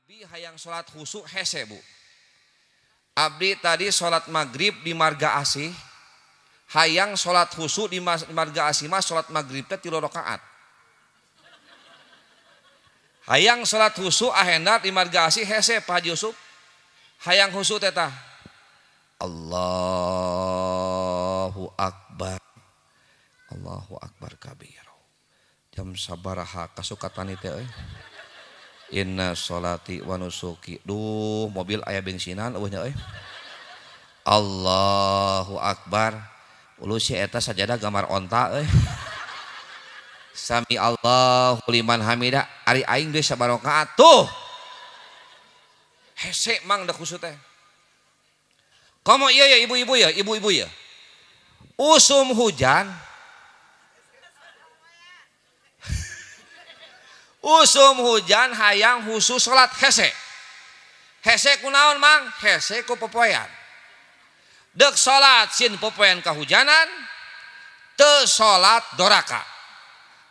Abdi hayang salat khusuk hese bu. Abdi tadi salat maghrib di Marga Asih. Hayang salat khusuk di Marga Asih mah salat maghrib teh 3 rakaat. Hayang salat khusuk ahenda di Marga Asih hese Pak Haji Yusuf. Hayang khusuk teh tah. Allahu Akbar. Allahu Akbar kabir. Jam sabaraha kasukatan teh euy. Inna sholati wa nusuki. Duh, mobil aya bensinan eueuh nya euy. Allahu Akbar. Ulu si eta sajadah gambar onta euy. Sami Allahu liman hamidah. Ari aing deui sabarakaat tuh. Hese mang da khusu teh. Komo ieu ya ibu-ibu ya, ibu-ibu ya. Usum hujan. Usum hujan hayang khusus salat hese. Hese kunaon mang? Hese ku popoean. Dek salat sin popoean kahujanan, teu salat doraka.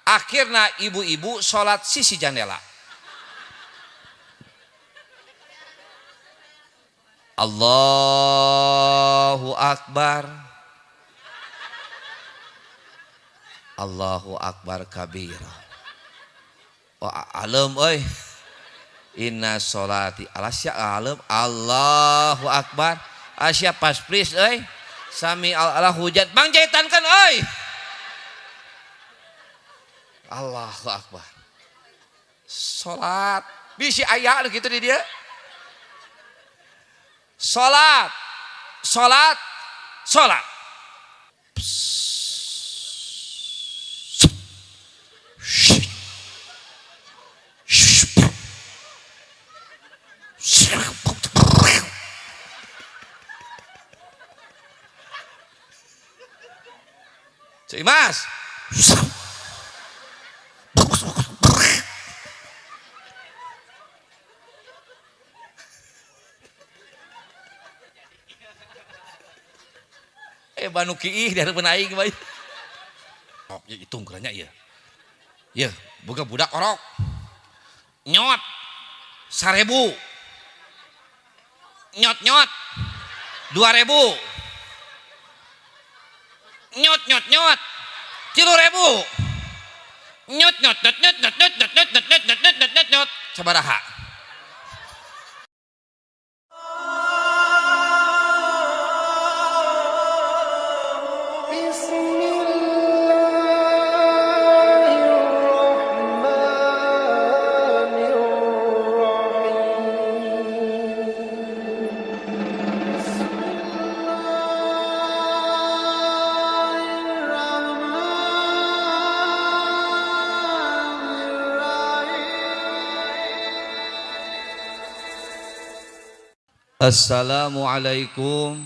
Akhirna ibu-ibu salat sisi jandela. Allahu Akbar. Allahu Akbar kabira. Oh, alem euy. Inna sholati alasya alem Allahu Akbar. Asya pas please euy. Sami Allah hujan bang jahitan kan euy. Allahu Akbar. Salat bisi aya nu kitu di dieu. Salat. Salat. Salat. Cik Mas. Banu kiih dari aing bae. Oh, ya hitung keranya ieu. Ieu, boga budak orok. Nyot 1000. Nyot-nyot 2000. Nyot nyot nyot 3000. Nyot nyot nyot nyot nyot nyot nyot nyot nyot nyot nyot nyot nyot nyot sabaraha? Assalamualaikum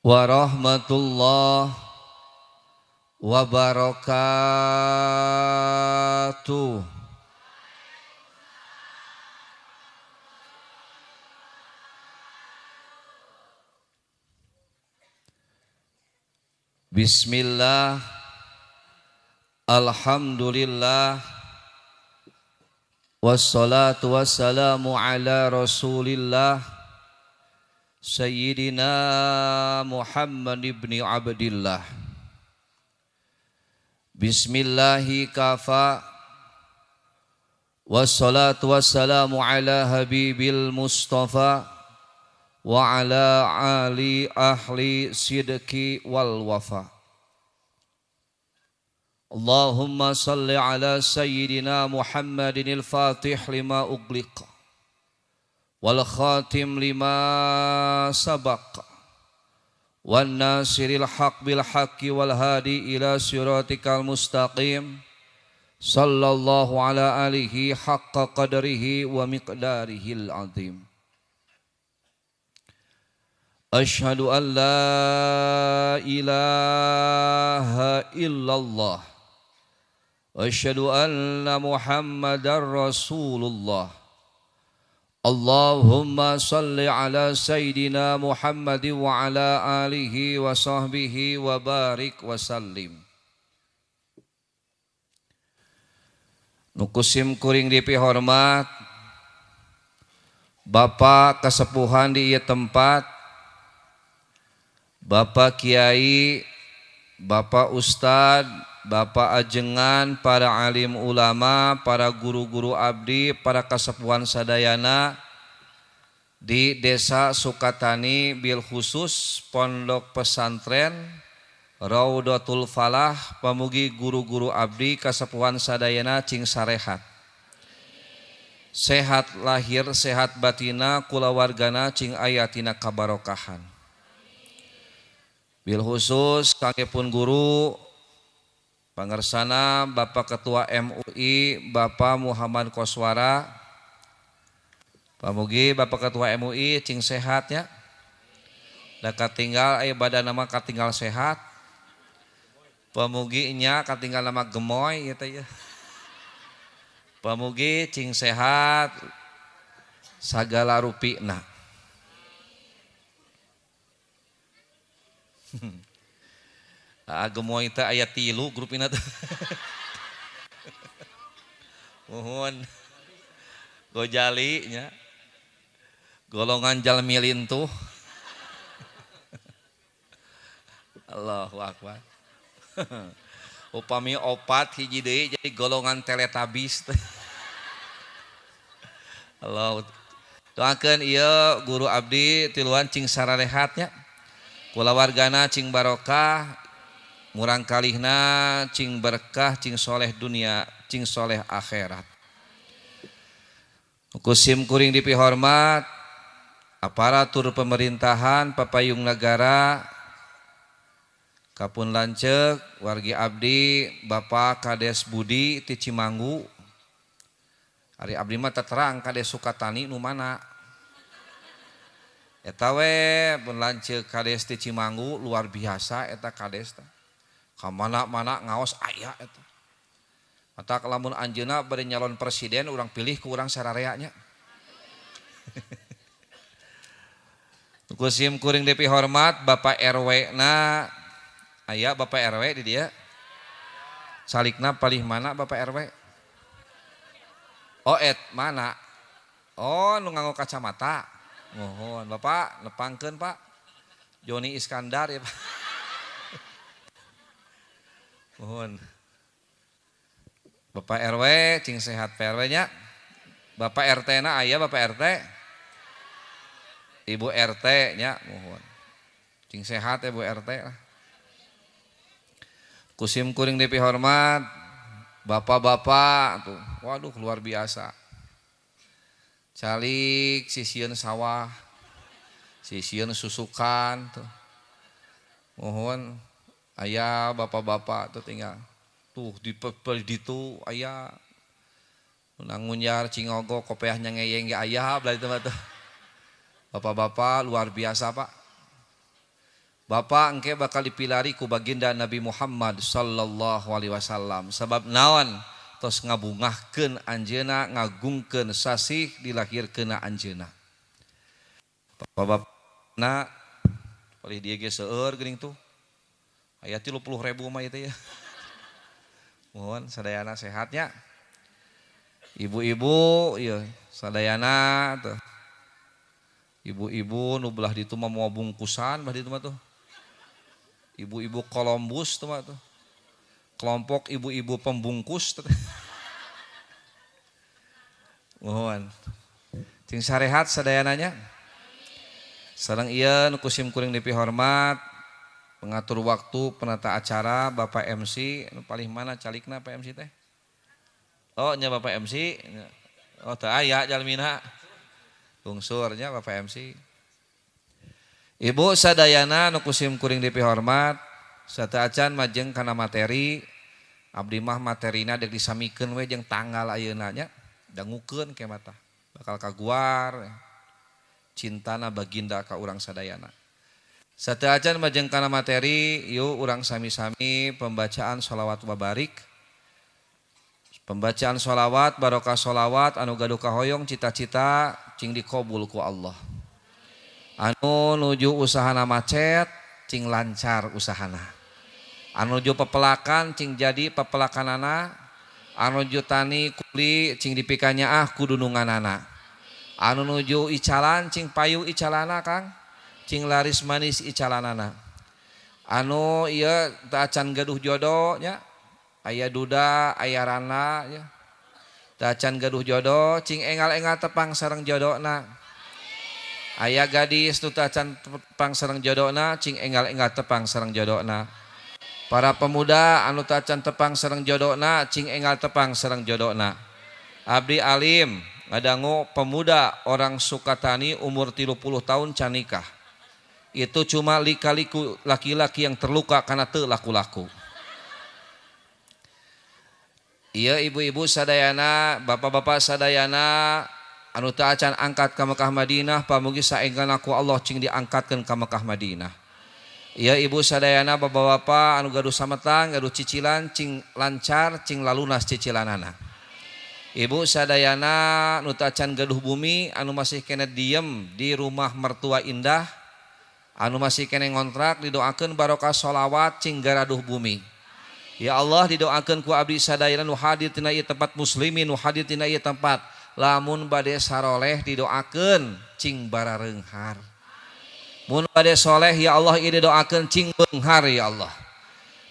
warahmatullahi wabarakatuh. Bismillah, alhamdulillah, wassalatu wassalamu ala rasulillah Sayyidina Muhammad ibn Abdillah. Bismillahi kafa. Wassalatu wassalamu ala habibil Mustafa wa ala ali ahli sidqi wal wafa. Allahumma salli ala sayyidina Muhammadin al-fatih lima ugliq wal khatim lima sabaq wan nasiril haq bil haqqi wal hadi ila siratikal mustaqim sallallahu ala alihi haqqa qadrihi wa miqdarihil azim. Ashhadu an la ilaha illallah. Asyhadu anna Muhammadar Rasulullah. Allahumma salli ala sayyidina Muhammad wa ala alihi wa sahbihi wa barik wa sallim. Nukusim kuring dipihormat Bapak kesepuhan di ieu tempat, Bapak Kiai, Bapak Ustad, Bapak Ajengan, para alim ulama, para guru-guru abdi, para kasepuhan sadayana di Desa Sukatani bil khusus Pondok Pesantren Raudatul Falah, pamugi guru-guru abdi kasepuhan sadayana cing sarehat. Sehat lahir, sehat batina, kulawargana cing ayatina kabarokahan. Bil khusus kangge pun guru pangersana Bapak Ketua MUI Bapak Muhammad Koswara, pamugi Bapak Ketua MUI cing sehat ya. Da katinggal aya badan nama katinggal sehat. Pamugi nya katinggal nama gemoy ieu teh ya. Pamugi cing sehat sagala rupina. Gemoy teh aya 3 grupina teh. Mohon Gojali nya. Golongan jalmi lintuh. Allahu akbar. Upami 4 hiji deui jadi golongan Teletubbies teh. Allah. Doakeun ieu guru abdi tiluan cing sararehat nya. Kulawargana cing barokah, murang kalihna cing berkah, cing soleh dunia, cing soleh akhirat. Kusim kuring dipihormat aparatur pemerintahan papayung negara kapun lanceuk wargi abdi Bapak Kades Budi ti Cimanggu. Ari abdi mah terang Kades Sukatani nu mana. Eta we pun lanceuk Kades ti Cimanggu luar biasa eta kades teh. Ka mana-mana ngaos aya eta. Matak lamun anjeunna bade nyalon presiden urang pilih ku urang sararea nya. Kusim kuring depi hormat Bapak RW na aya Bapak RW di dia. Salikna palih mana Bapak RW? Oh et mana? Oh nu nganggo kacamata. Mohon Bapak nepangkeun Pak. Joni Iskandar ya Pak. Mohon. Bapak RW cing sehat Pak RW nya. Bapak RT na aya Bapak RT. Ibu RT nya mohon. Cing sehat ya Bu RT lah. Kusim kuring depi hormat bapak-bapak tuh. Waduh luar biasa. Calik sisieun sawah, sisieun susukan tuh. Mohon aya bapak-bapak tuh tinggal tuh di ditu aya nangunyar cingogo kopeahnya ngeyeng ge aya belah itu mah tuh. Bapak-bapak luar biasa Pak. Bapak engke bakal dipilari ku baginda Nabi Muhammad sallallahu alaihi wasallam. Sebab naon tos ngabungahkeun anjeunna, ngagungkeun sasih dilahirkeunna anjeunna. Bapak-bapakna palih dieu ge seueur geuning tuh. Aya 30.000 mah ieu teh ya. Mohon sadayana sehatnya. Ibu-ibu ieu sadayana tuh. Ibu-ibu nu belah ditu mah moal bungkusan belah ditu mah tuh. Ibu-ibu Columbus tuh mah tuh. Kelompok ibu-ibu pembungkus tuh. Mohon. Cing sarehat sadayananya. Sareng ieu nu kusim kuring dipihormat pengatur waktu penata acara Bapak MC nu palih mana calikna Pak MC teh? Oh nya Bapak MC. Oh teu aya jalmina. Lungsurnya Bapak MC. Ibu sadayana nu kusim kuring dipihormat sateuacan majeng kana materi abdi mah materina deuk disamikeun we jeung tanggal ayeuna nya dangukeun ke mata bakal kaguar cintana baginda ka urang sadayana. Sateuacan majeng kana materi yuk urang sami-sami pembacaan sholawat wabarik. Pembacaan sholawat barokah sholawat anu gaduh kahoyong cita-cita cing dikabul ku Allah. Anu nuju usahana macet cing lancar usahana. Anu nuju pepelakan cing jadi pepelakanana. Anu nuju tani kuli cing dipikanyaah ku dununganana. Anu nuju icalan cing payu icalana Kang, cing laris manis icalanana. Anu ieu teu acan gaduh jodoh nya, aya duda, aya rana nya. Teu acan gaduh jodoh cing engal-engal tepang sareng jodona. Aya gadis nu teu acan tepang sareng jodona cing engal-engal tepang sareng jodona. Para pemuda anu teu acan tepang sareng jodona cing engal tepang sareng jodona. Abdi alim ngadangu pemuda orang Sukatani umur 30 tahun can nikah. Itu cuma lika-liku laki-laki yang terluka karena teu laku-laku. Iya ibu-ibu sadayana, bapak-bapak sadayana anu teu acan angkat ka Mekah Madinah, pamugi saenggalna ku Allah cing diangkatkeun ka Mekah Madinah. Iya ibu sadayana, bapak-bapak anu gaduh sametang, gaduh cicilan cing lancar, cing lalunas cicilanana. Ibu sadayana nu teu acan gaduh bumi anu masih kene diem di rumah mertua indah, anu masih kene ngontrak didoakeun barokah sholawat cing garaduh bumi. Ya Allah didoakeun ku abdi sadayana nu hadir tina ieu tempat muslimin nu hadir tina ieu tempat, lamun bade saroleh didoakeun cing barareunghar. Mun bade soleh ya Allah ieu didoakeun cing beunghar ya Allah.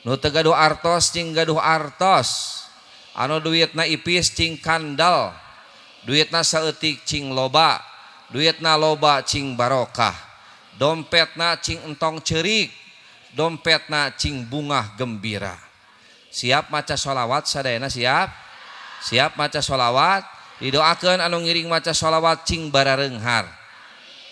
Nu teu gaduh artos cing gaduh artos. Anu duitna ipis cing kandal, duitna saeutik cing loba, duitna loba cing barokah, dompetna cing entong ceurik, dompetna cing bungah gembira. Siap maca sholawat sadayana siap? Siap maca sholawat? Didoakeun anu ngiring maca sholawat cing barareunghar.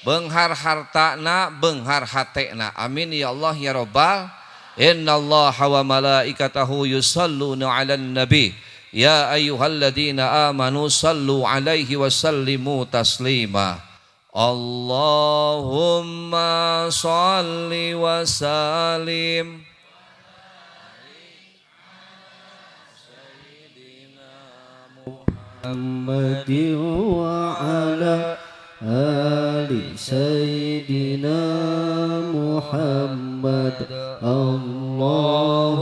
Beunghar hartana, beunghar hatena. Amin ya Allah ya Rabbal. Innallaha wa malaikatahu yusalluna 'alan nabi. Ya ayyuhalladzina amanu sallu alaihi wa sallimu taslima. Allahumma salli wa sallim sayyidina Muhammadin wa ala ali sayyidina Muhammad. Allahumma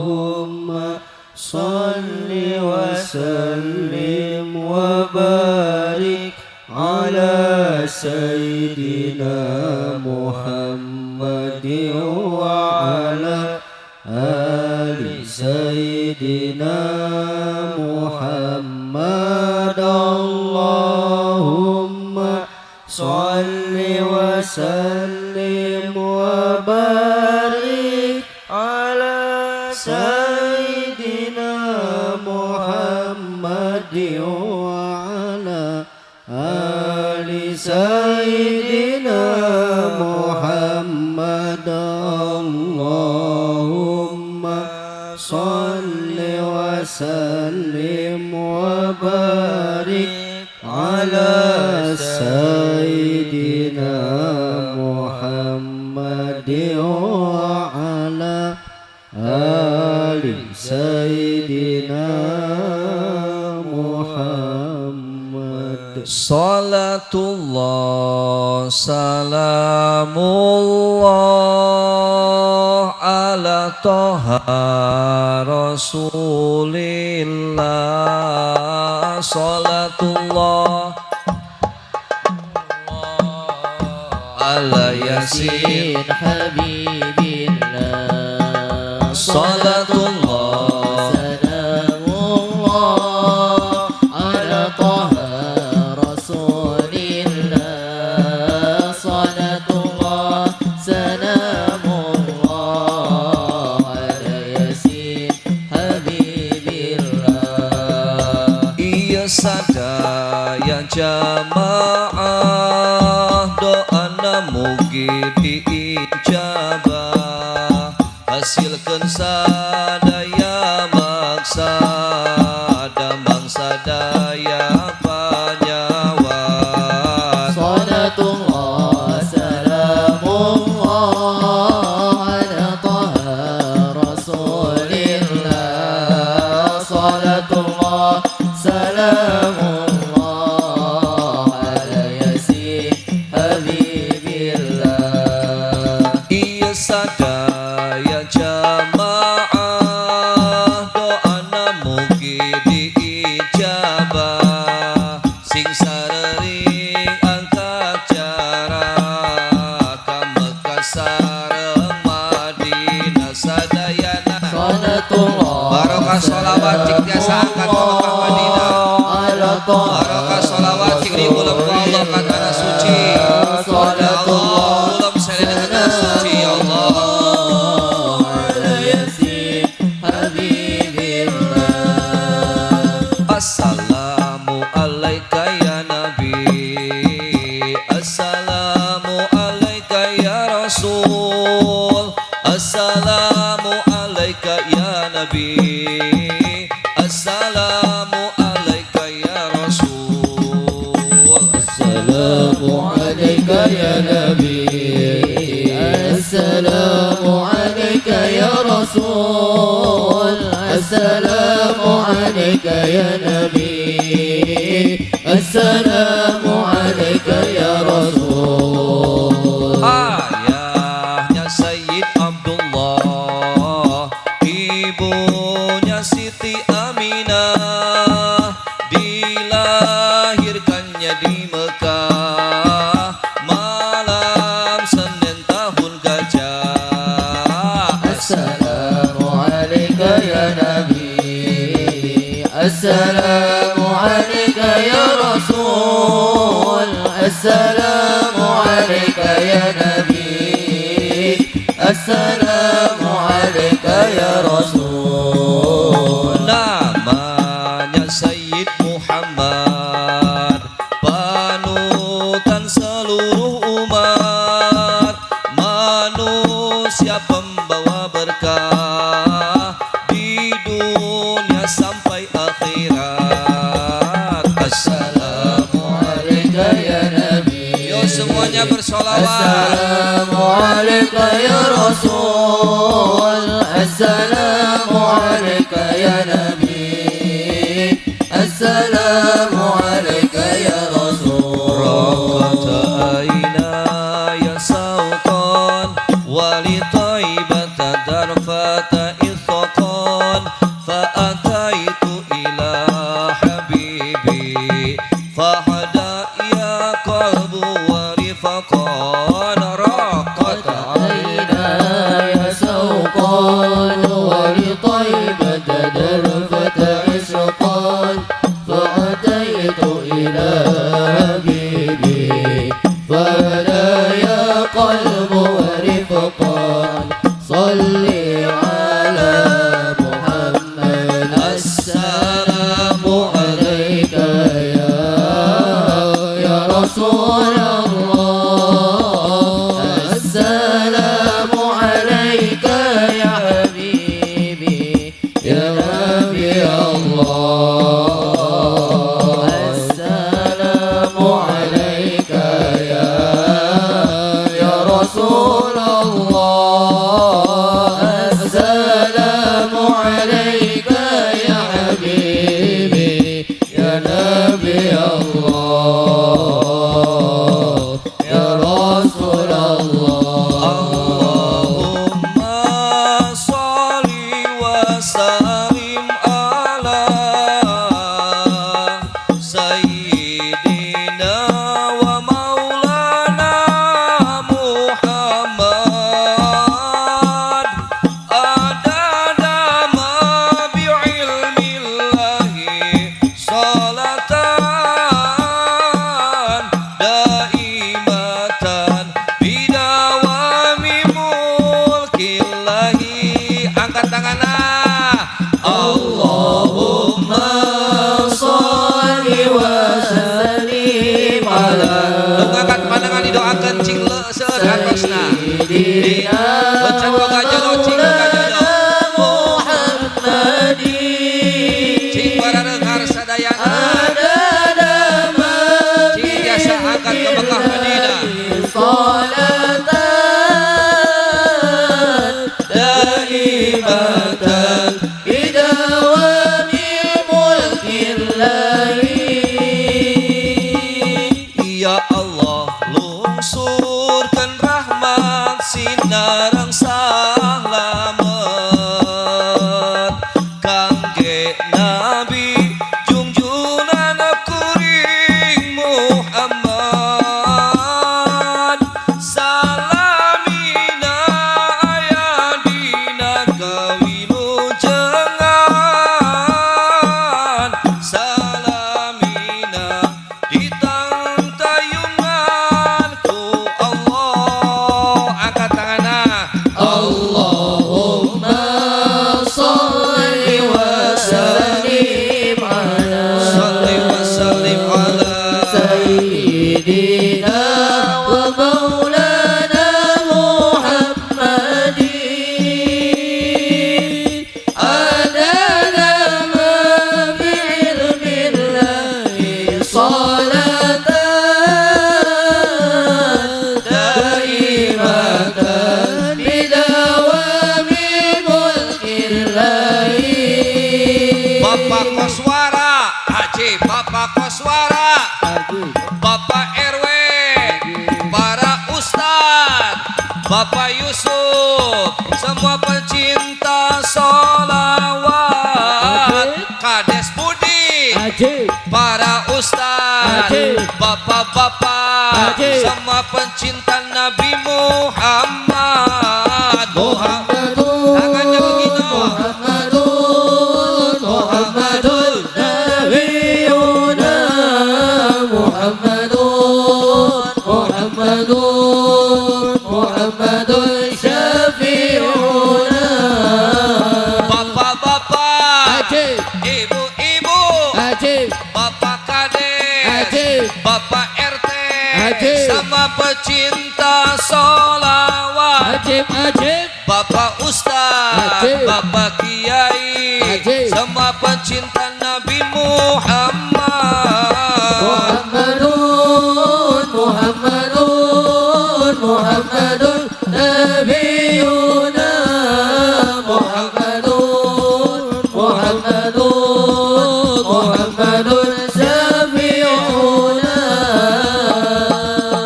salli wa sallim wa barik ala sayyidina Muhammadin wa ala ali sayyidina Muhammad. Allahumma salli wa sallim wa barik ala sayyidina Muhammadin wa ala ali sayyidina Muhammad. Allahumma salli wa sallim wa barik ala sayyidina Muhammadin wa ala ali sayyidina Muhammad. Salatullah salamullah ala Toha Rasulillah. Salatullah ala Yasin Habibillah. Salatullah salamullah ala Toha Rasulillah. Salatullah salamullah ala Yasin Habibillah. Iya sadaya jamaah doana mugi diijabah, hasilkeun sadaya maksa damang sadaya panyawa. Salatullah salamullah ala Toha Rasulillah. Salatullah salamullah ala Yasin Habibillah. Iya sadaya jamaah doana mugi diijabah, sing sarering angkat السلام عليك يا نبي، السلام عليك يا رسول، السلام عليك يا نبي، السلام عليك يا رسول. Ayahnya Sayyid Abdullah, ibunya Siti Aminah, dilahirkannya di Mekah malam Senin tahun gajah. السلام عليك يا نبي، السلام عليك يا رسول، السلام عليك يا نبي، السلام عليك يا رسول. Namanya Sayyid Muhammad, panutan seluruh umat, manusia pembawa berkah di dunia sampai akhirat. السلام عليك يا نبي، Yo semuanya bersolawat. السلام عليك يا رسول، السلام عليك يا نبي، السلام عليك يا رسول. رقت عيناي سوقا ولطيبة درفة إثقا، فأتيت إلى حبيبي فهدى يا قلب ورفقا. رقت عيناي سوقا ولطيبة درفة عشقا، فأتيت إلى حبيبي فهدى يا قلب ورفقا. صلي على محمد. السلام عليك يا رسول الله، السلام عليك يا حبيبي يا نبي الله، السلام عليك يا رسول الله، السلام عليك يا حبيبي يا نبي الله، يا رسول الله. اللهم صل وسلم على سيدنا ومولانا محمد عدد ما بعلم الله، صلاة دائمة بدوام ملك الله. Angkat tangan ah. اللهم صل وسلم على Nu ngangkat pandangan didoakan cing seueur hartosna. سيدنا Becan boga jodoh, cing boga jodoh. محمد Cing barareunghar sadayana. عدد ما Cing tiasa angkat ke Mekah Madinah. صلاة دائمة بدوام ملك الله. Ya Allah, lungsurkan rahmat sinareng salamet kangge Nabi junjunan kuring Muhammad. Salamina aya dina kawilujengan, salamina ditangtayungan ku Allah. Angkat tanganna. اللهم صل وسلم على صل وسلم على سيدنا ومولانا محمد عدد ما بعلم الله، صلاة Haji, Bapak Koswara, Bapak RW, para ustad, Bapak Yusuf, semua pecinta solawat, Kades Budi, para ustad, bapak-bapak, semua pecinta Nabi Muhammad. Muhammad, tangannya begitu. Muhammadun, Muhammadun Nabiyuna, Muhammadun, Muhammadun, Muhammadun Syafi'una. Bapak-bapak, ibu-ibu, Bapak Kades, Bapak RT, sama pecinta solawat, Bapak Ustaz, Bapak Kiai, semua pecinta Nabi Muhammad. Muhammadun, Muhammadun, Muhammadun Nabiyuna, Muhammadun, Muhammadun, Muhammadun Syafi'una.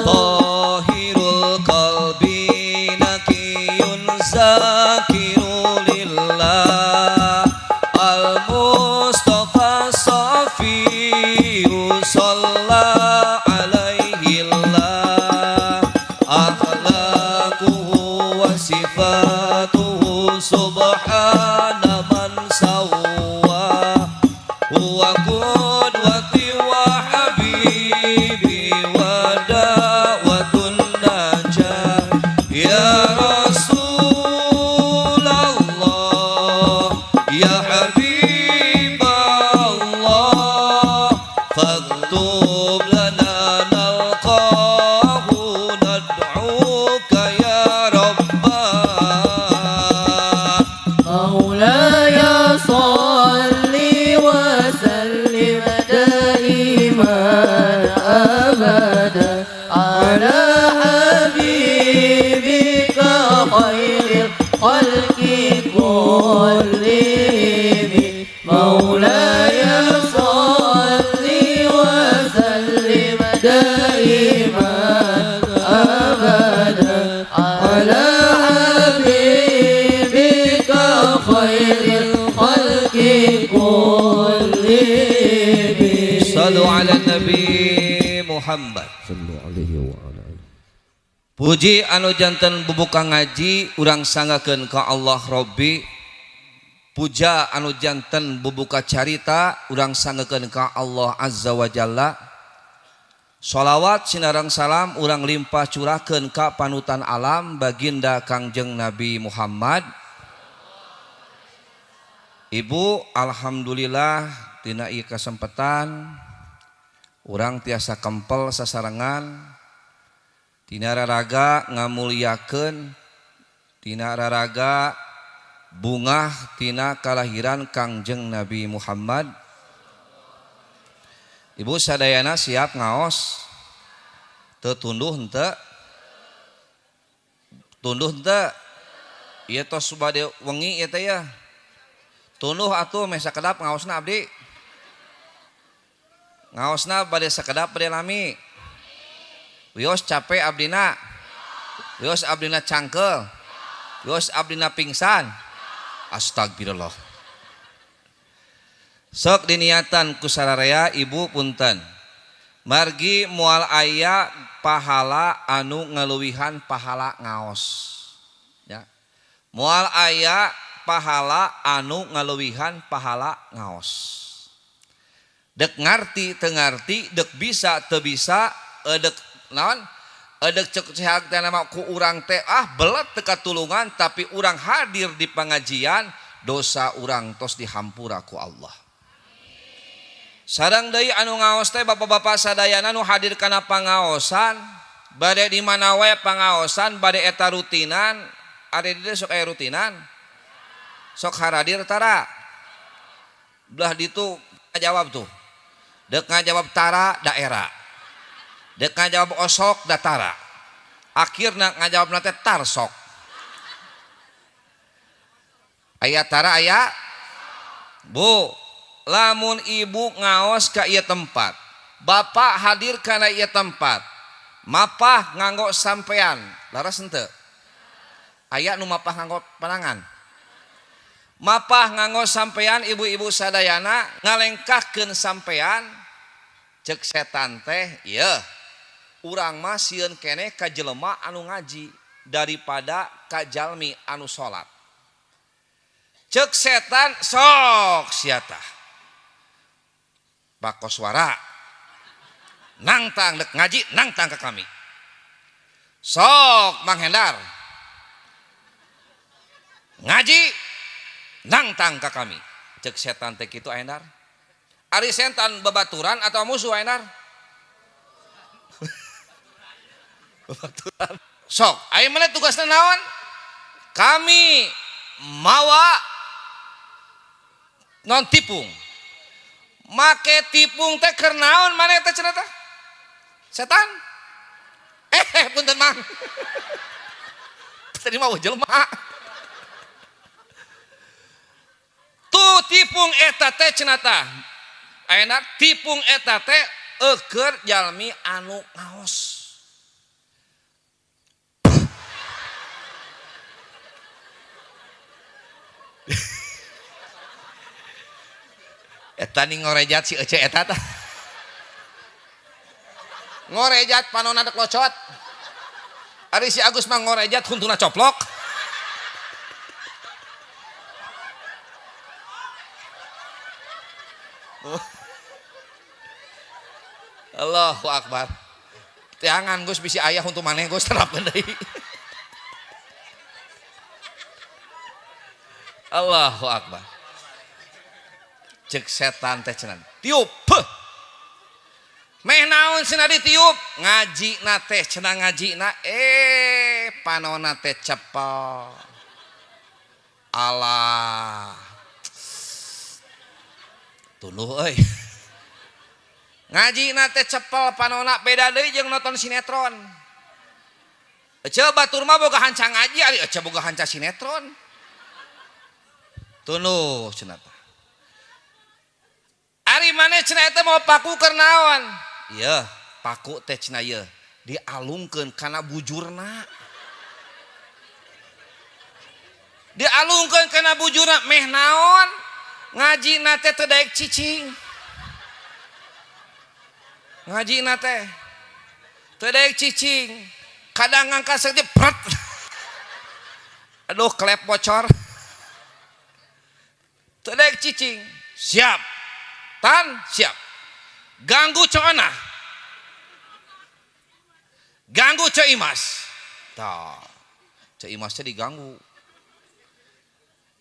Tahirul qalbi naqiyun zakiru lillah, al mustafa safiyu salla alaihi llah, akhlaquhu wa sifatuhu subhana man sawwa, huwa qudwati wa habibi wa da'watun najah, ya Rasulullah, ya Habib Allah, faktub lana nalqahu nad'uka ya Rabbah. مولاي صل وسلم دائما أبدا على حبيبك خير الخلق كلهم. مولاي صل وسلم دائما أبدا على حبيبك خير الخلق كلهم. Sallu ala Nabi Muhammad. Puji anu janten bubuka ngaji urang sanggakeun ka Allah Rabbi. Puja anu janten bubuka carita urang sanggakeun ka Allah Azza wa Jalla. Sholawat sinareng salam urang limpah curahkeun ka panutan alam baginda Kangjeng Nabi Muhammad. Ibu, alhamdulillah tina ieu kesempatan urang tiasa kempel sasarengan tina raraga ngamuliakeun, tina raraga bungah tina kalahiran Kangjeng Nabi Muhammad. Ibu sadayana siap ngaos? Teu tunduh henteu? Tunduh henteu? Ieu tos bade wengi ieu teh ya. Tunduh atuh meh sakedap ngaosna abdi. Ngaosna bade sakedap bade lami. Wios capek abdina. Wios abdina cangkel. Wios abdina pingsan. Astagfirullah. Sok diniatan ku sararea ibu punten. Margi moal aya pahala anu ngaluwihan pahala ngaos. Ya. Moal aya pahala anu ngaluwihan pahala ngaos. Dek ngarti teu ngarti, dek bisa teu bisa, dek naon? Dek cek sehat teh nama ku urang teh ah belet teu katulungan, tapi urang hadir di pengajian dosa urang tos dihampura ku Allah. Sareng deui anu ngaos teh bapak-bapak sadayana nu hadir kana pangaosan, bade di mana wae pangaosan, bade eta rutinan, ari di dieu sok aya rutinan. Sok haradir tara. Belah ditu ngajawab tuh. Dek ngajawab tara daerah. Dek ngajawab osok datara. Akhirna ngajawab teh tarsok. Aya tara aya Bu, Lamun ibu ngaos ka ieu tempat, bapak hadir kana ieu tempat, mapah nganggo sampean, laras henteu? Aya nu mapah nganggo panangan. Mapah nganggo sampean ibu-ibu sadayana ngalengkahkeun sampean cek setan teh ieu urang mah sieun keneh ka jelema anu ngaji daripada ka jalmi anu salat. Cek setan sok sia tah. Bakoswara nangtang dek ngaji nangtang ka kami. Sok Mang Hendar ngaji nangtang ka kami. Cek setan teh kitu Endar. Ari setan babaturan atau musuh Endar? Babaturan. Sok, aya mana tugasna naon? Kami mawa non tipung. Make tipung teh keur naon maneh teh cenah teh? Setan. Punten Mang. Tadi mah jelema. Tuh tipung eta teh cenah tah. Ayeuna tipung eta teh eukeun jalmi anu ngaos. Eta ni ngorejat si ece eta tah. Ngorejat panona dek locot. Ari si Agus mah ngorejat huntuna coplok. Allahu Akbar. Tiangan Gus bisi ayah untuk maneh Gus terapkeun deui. Allahu Akbar. Cek setan teh cenah. Tiup. Meh naon cenah ditiup? Ngajina teh cenah ngajina panona teh cepel. Allah. Tuluh euy. Ngajina teh cepel panona beda deui jeung nonton sinetron. Ece batur mah boga hanca ngaji ari ece boga hanca sinetron. Tuluh cenah tah. Ari maneh cenah eta mau paku keur naon? Ieu paku teh cenah ieu dialungkeun kana bujurna. Dialungkeun kana bujurna meh naon? Ngajina teh teu daek cicing. Ngajina teh teu daek cicing. Kadang ngangkat saeutik pret. Aduh klep bocor. Teu daek cicing. Siap. Tan siap. Ganggu Ceu Onah. Ganggu Ceu Imas. Tah. Ceu Imas teh diganggu.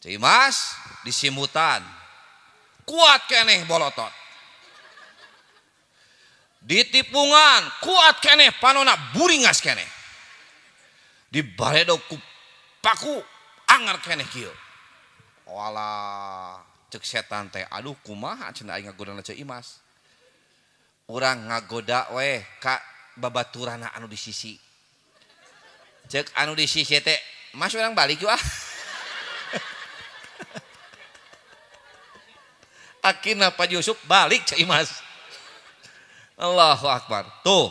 Ceu Imas disimutan. Kuat keneh bolotot. Ditipungan kuat keneh panona buringas keneh. Dibaredog ku paku anger keneh kieu. Walah cek setan teh aduh kumaha cenah aing ngagodana Ceu Imas. Urang ngagoda weh ka babaturana anu di sisi. Cek anu di sisi teh mas urang balik yuk ah. Akhirna Pak Yusuf balik Ceu Imas. Allahu Akbar. Tuh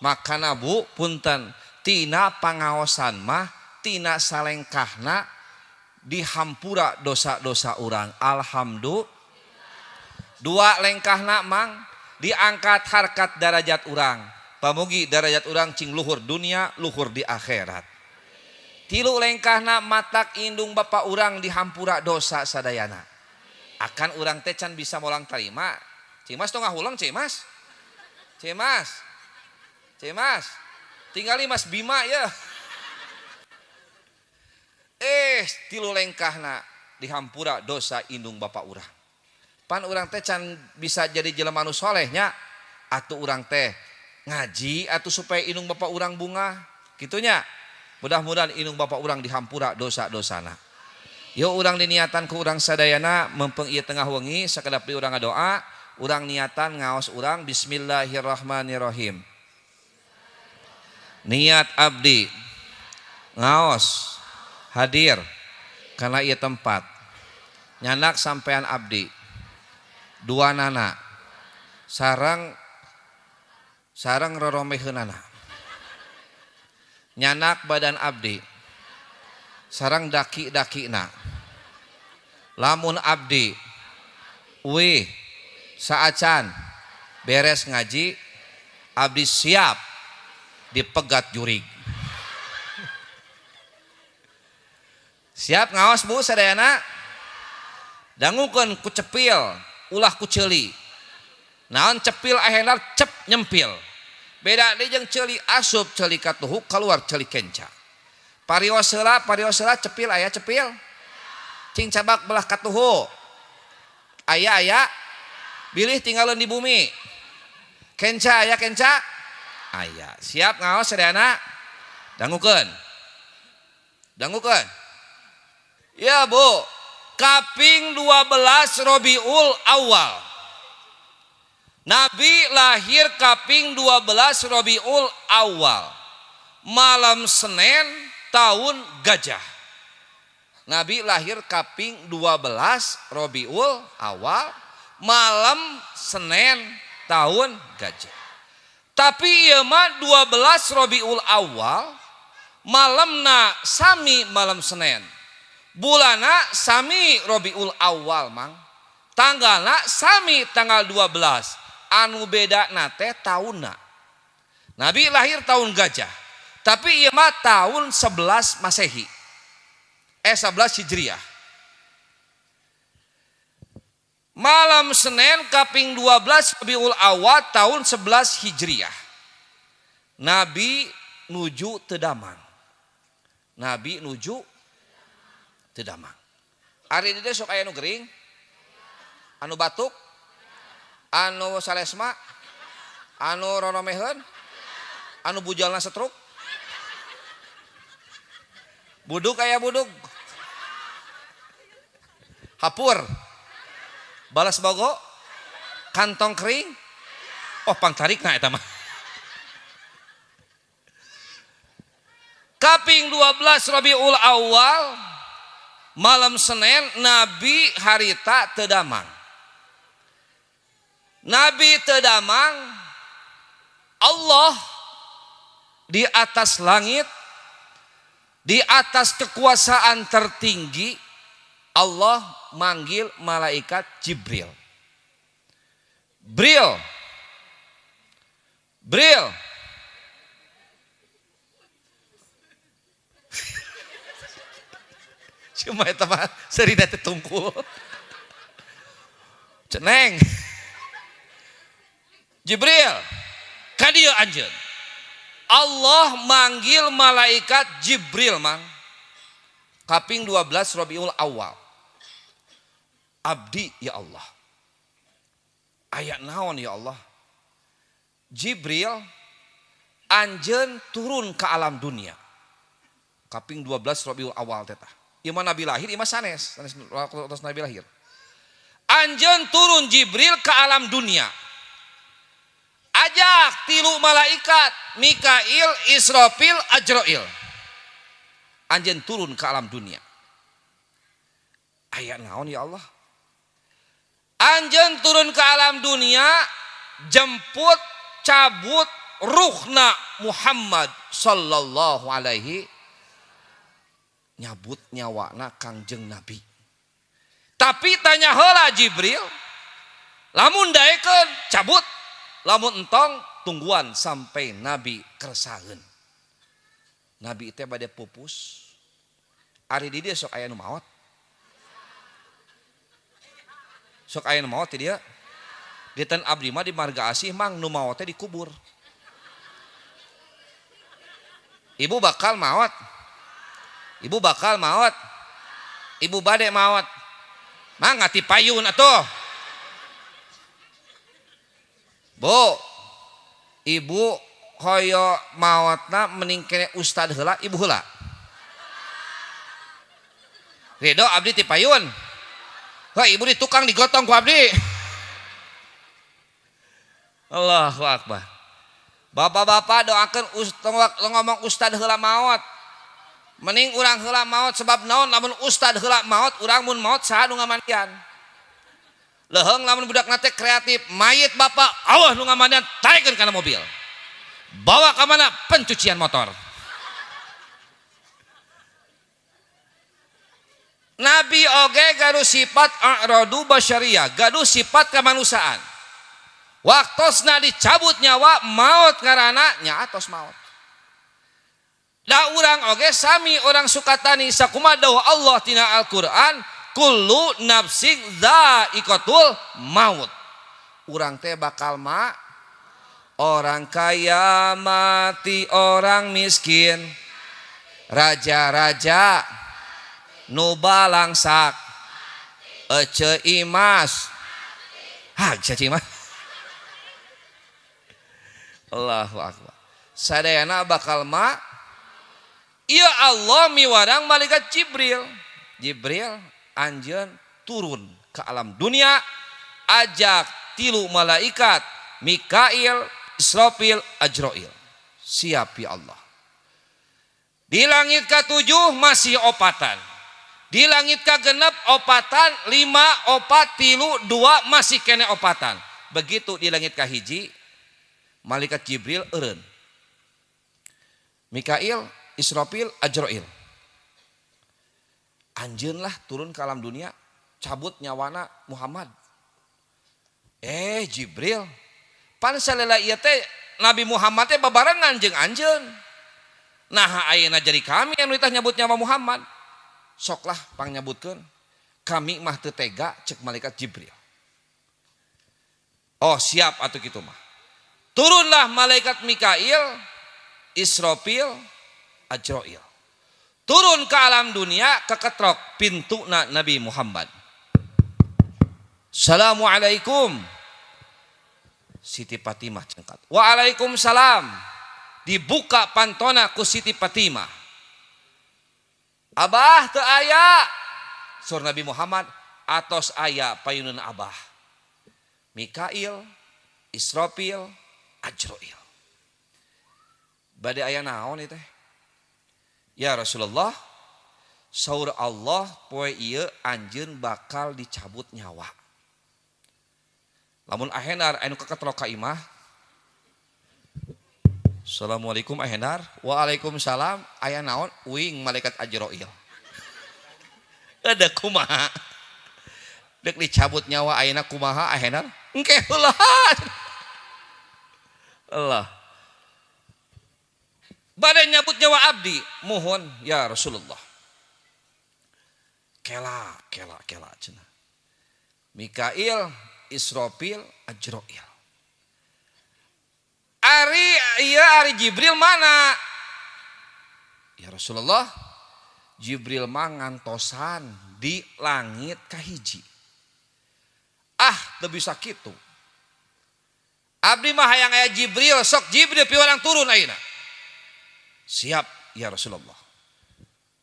makana bu punten tina pangaosan mah tina salengkahna dihampura dosa-dosa urang. Alhamdulillah. Dua lengkahna mang diangkat harkat darajat urang. Pamugi darajat urang cing luhur dunia luhur di akhirat. Tilu lengkahna matak indung bapak urang dihampura dosa sadayana. Akan urang teh can bisa molang tarima. Cimas tong ngahulang Cimas. Cimas. Cimas. Tinggali Mas Bima ya. Tilu lengkahna dihampura dosa indung bapak urang. Pan urang teh can bisa jadi jelema nu soleh nya. Atuh urang teh ngaji atuh supaya indung bapak urang bunga. Kitunya. Mudah-mudahan indung bapak urang dihampura dosa-dosana. Yo urang diniatan ku urang sadayana mempeng ieu tengah wengi sakedap urang ngadoa, urang niatan ngaos urang bismillahirrahmanirrahim. Niat abdi ngaos hadir karena ieu tempat nyanak sampean abdi Duanana sareng sareng roromeheunana. Nyanak badan abdi sareng daki-dakina. Lamun abdi uih saacan beres ngaji abdi siap dipegat jurig. Siap ngaos Bu sadayana? Dangukeun ku cepil ulah ku ceuli. Naon cepil akhirna cep nyempil. Beda deui jeung ceuli asup ceuli katuhuk keluar ceuli kenca. Parios heula cepil aya cepil. Cing cabak belah katuhu. Aya aya bilih tinggalin di bumi. Kenca aya kenca? Aya. Siap ngaos sadayana? Dangukeun. Dangukeun. Ya Bu, kaping 12 Rabiul Awal. Nabi lahir kaping 12 Rabiul Awal. Malam Senin tahun gajah. Nabi lahir kaping 12 Rabiul Awal malam Senin tahun gajah. Tapi ieu mah 12 Rabiul Awal malamna sami malam Senin. Bulana sami Rabiul Awal mang. Tanggalna sami tanggal 12. Anu beda nate taunna. Nabi lahir tahun gajah. Tapi ieu mah tahun 11 Masehi. 11 Hijriah. Malam Senin kaping 12 Rabiul Awal tahun 11 Hijriah. Nabi nuju teu damang. Nabi nuju teu damang. Ari di dieu sok aya nu gering, anu batuk, anu salesma, anu roromeheun, anu bujalna setruk. Buduk aya buduk. Hapur. Balas bogo, kantong kering. Oh pangtarikna eta mah. Kaping 12 Rabiul Awal malam Senin Nabi harita teu damang. Nabi teu damang, Allah di atas langit, di atas kekuasaan tertinggi, Allah manggil malaikat Jibril. Bril. Bril. Cuma eta mah seurina teh tungkul. Ceneng. Jibril, ka dieu anjeun. Allah manggil malaikat Jibril mang. Kaping 12 Rabiul Awal. Abdi ya Allah. Aya naon ya Allah? Jibril anjeun turun ke alam dunia. Kaping 12 Rabiul Awal teh tah. Ieu mah Nabi lahir, ieu mah sanes, sanes atos Nabi lahir. Anjeun turun Jibril ke alam dunia. Ajak tilu malaikat, Mikail, Israfil, Ajrail. Anjeun turun ke alam dunia. Aya naon ya Allah? Anjeun turun ke alam dunia, jemput, cabut ruhna Muhammad sallallahu alaihi, nyabut nyawana Kangjeng Nabi. Tapi tanya heula Jibril, lamun daekeun cabut, lamun entong tungguan sampai Nabi kersaeun. Nabi teh bade pupus. Ari di dieu sok aya nu maot. Sok aya nu maot di dieu. Di ten abdi mah di Marga Asih mang nu maot teh dikubur. Ibu bakal maot. Ibu bakal maot. Ibu bade maot. Mangga ti payun atuh. Bu, ibu hoyo maotna mending kene ustad heula ibu heula. Ridho abdi ti payun. Heuh ibu di tukang digotong ku abdi. Allahu akbar. Bapak-bapak doakeun ngomong ustad heula maot. Mending urang heula maot sebab naon lamun ustad heula maot urang mun maot saha nu ngamandian. Leuheung lamun budak teh kreatif, mayit bapak Allah nu ngamandian taekeun kana mobil. Bawa ka mana? Pencucian motor. Nabi oge gaduh sifat a'radu basyariah, gaduh sifat kemanusiaan. Waktosna dicabut nyawa maot ngaranna nya atos maot. Da urang oge sami orang Sukatani sakumaha dawuh Allah tina Al-Qur'an, kullu nafsin dha'iqatul maut. Urang teh bakal ma orang kaya mati, orang miskin, raja-raja nu balangsak, ece imas, ha ece imas. Allahu akbar. Sadayana bakal ma. Ya Allah miwarang malaikat Jibril. Jibril anjeun turun ke alam dunia, ajak tilu malaikat, Mikail, Israfil, Ajrail. Siap ya Allah. Di langit ke-7 masih opatan. Di langit ke-6 opatan, 5 opat, 3, 2 masih kene opatan. Begitu di langit ke-1 malaikat Jibril eureun. Mikail, Israfil, Ajrail. Anjeun lah turun ke alam dunia, cabut nyawana Muhammad. Jibril, pan salela ieu teh Nabi Muhammad teh babarengan jeung anjeun. Nah ayeuna jadi kami anu tah nyabut nyawa Muhammad. Soklah pangnyabutkeun. Kami mah teu tega cek malaikat Jibril. Oh siap atuh kitu mah. Turunlah malaikat Mikail, Israfil, Ajrail. Turun ke alam dunia, keketrok pintuna Nabi Muhammad. Assalamualaikum. Siti Fatimah cengkat. Waalaikumsalam. Dibuka pantona ku Siti Fatimah. Abah teu aya. Sur Nabi Muhammad atos aya payunun abah. Mikail, Israfil, Ajrail. Bade aya naon ieu teh? Ya Rasulullah, saur Allah poe ieu anjeun bakal dicabut nyawa. Lamun ahenar anu keketrok ka imah. Assalamualaikum ahenar. Waalaikumsalam. Aya naon? Uing malaikat Ajrail. Ada kumaha? Dek dicabut nyawa ayeuna kumaha ahenar? Engke heula. Allah. Bade nyabut nyawa abdi, mohon ya Rasulullah. Kela, kela, kela cenah. Mikail, Israfil, Ajrail. Ari iya ari Jibril mana? Ya Rasulullah, Jibril mah ngantosan di langit kahiji. Ah, teu bisa kitu. Abdi mah hayang aya Jibril, sok Jibril piwarang turun ayeuna. Siap ya Rasulullah.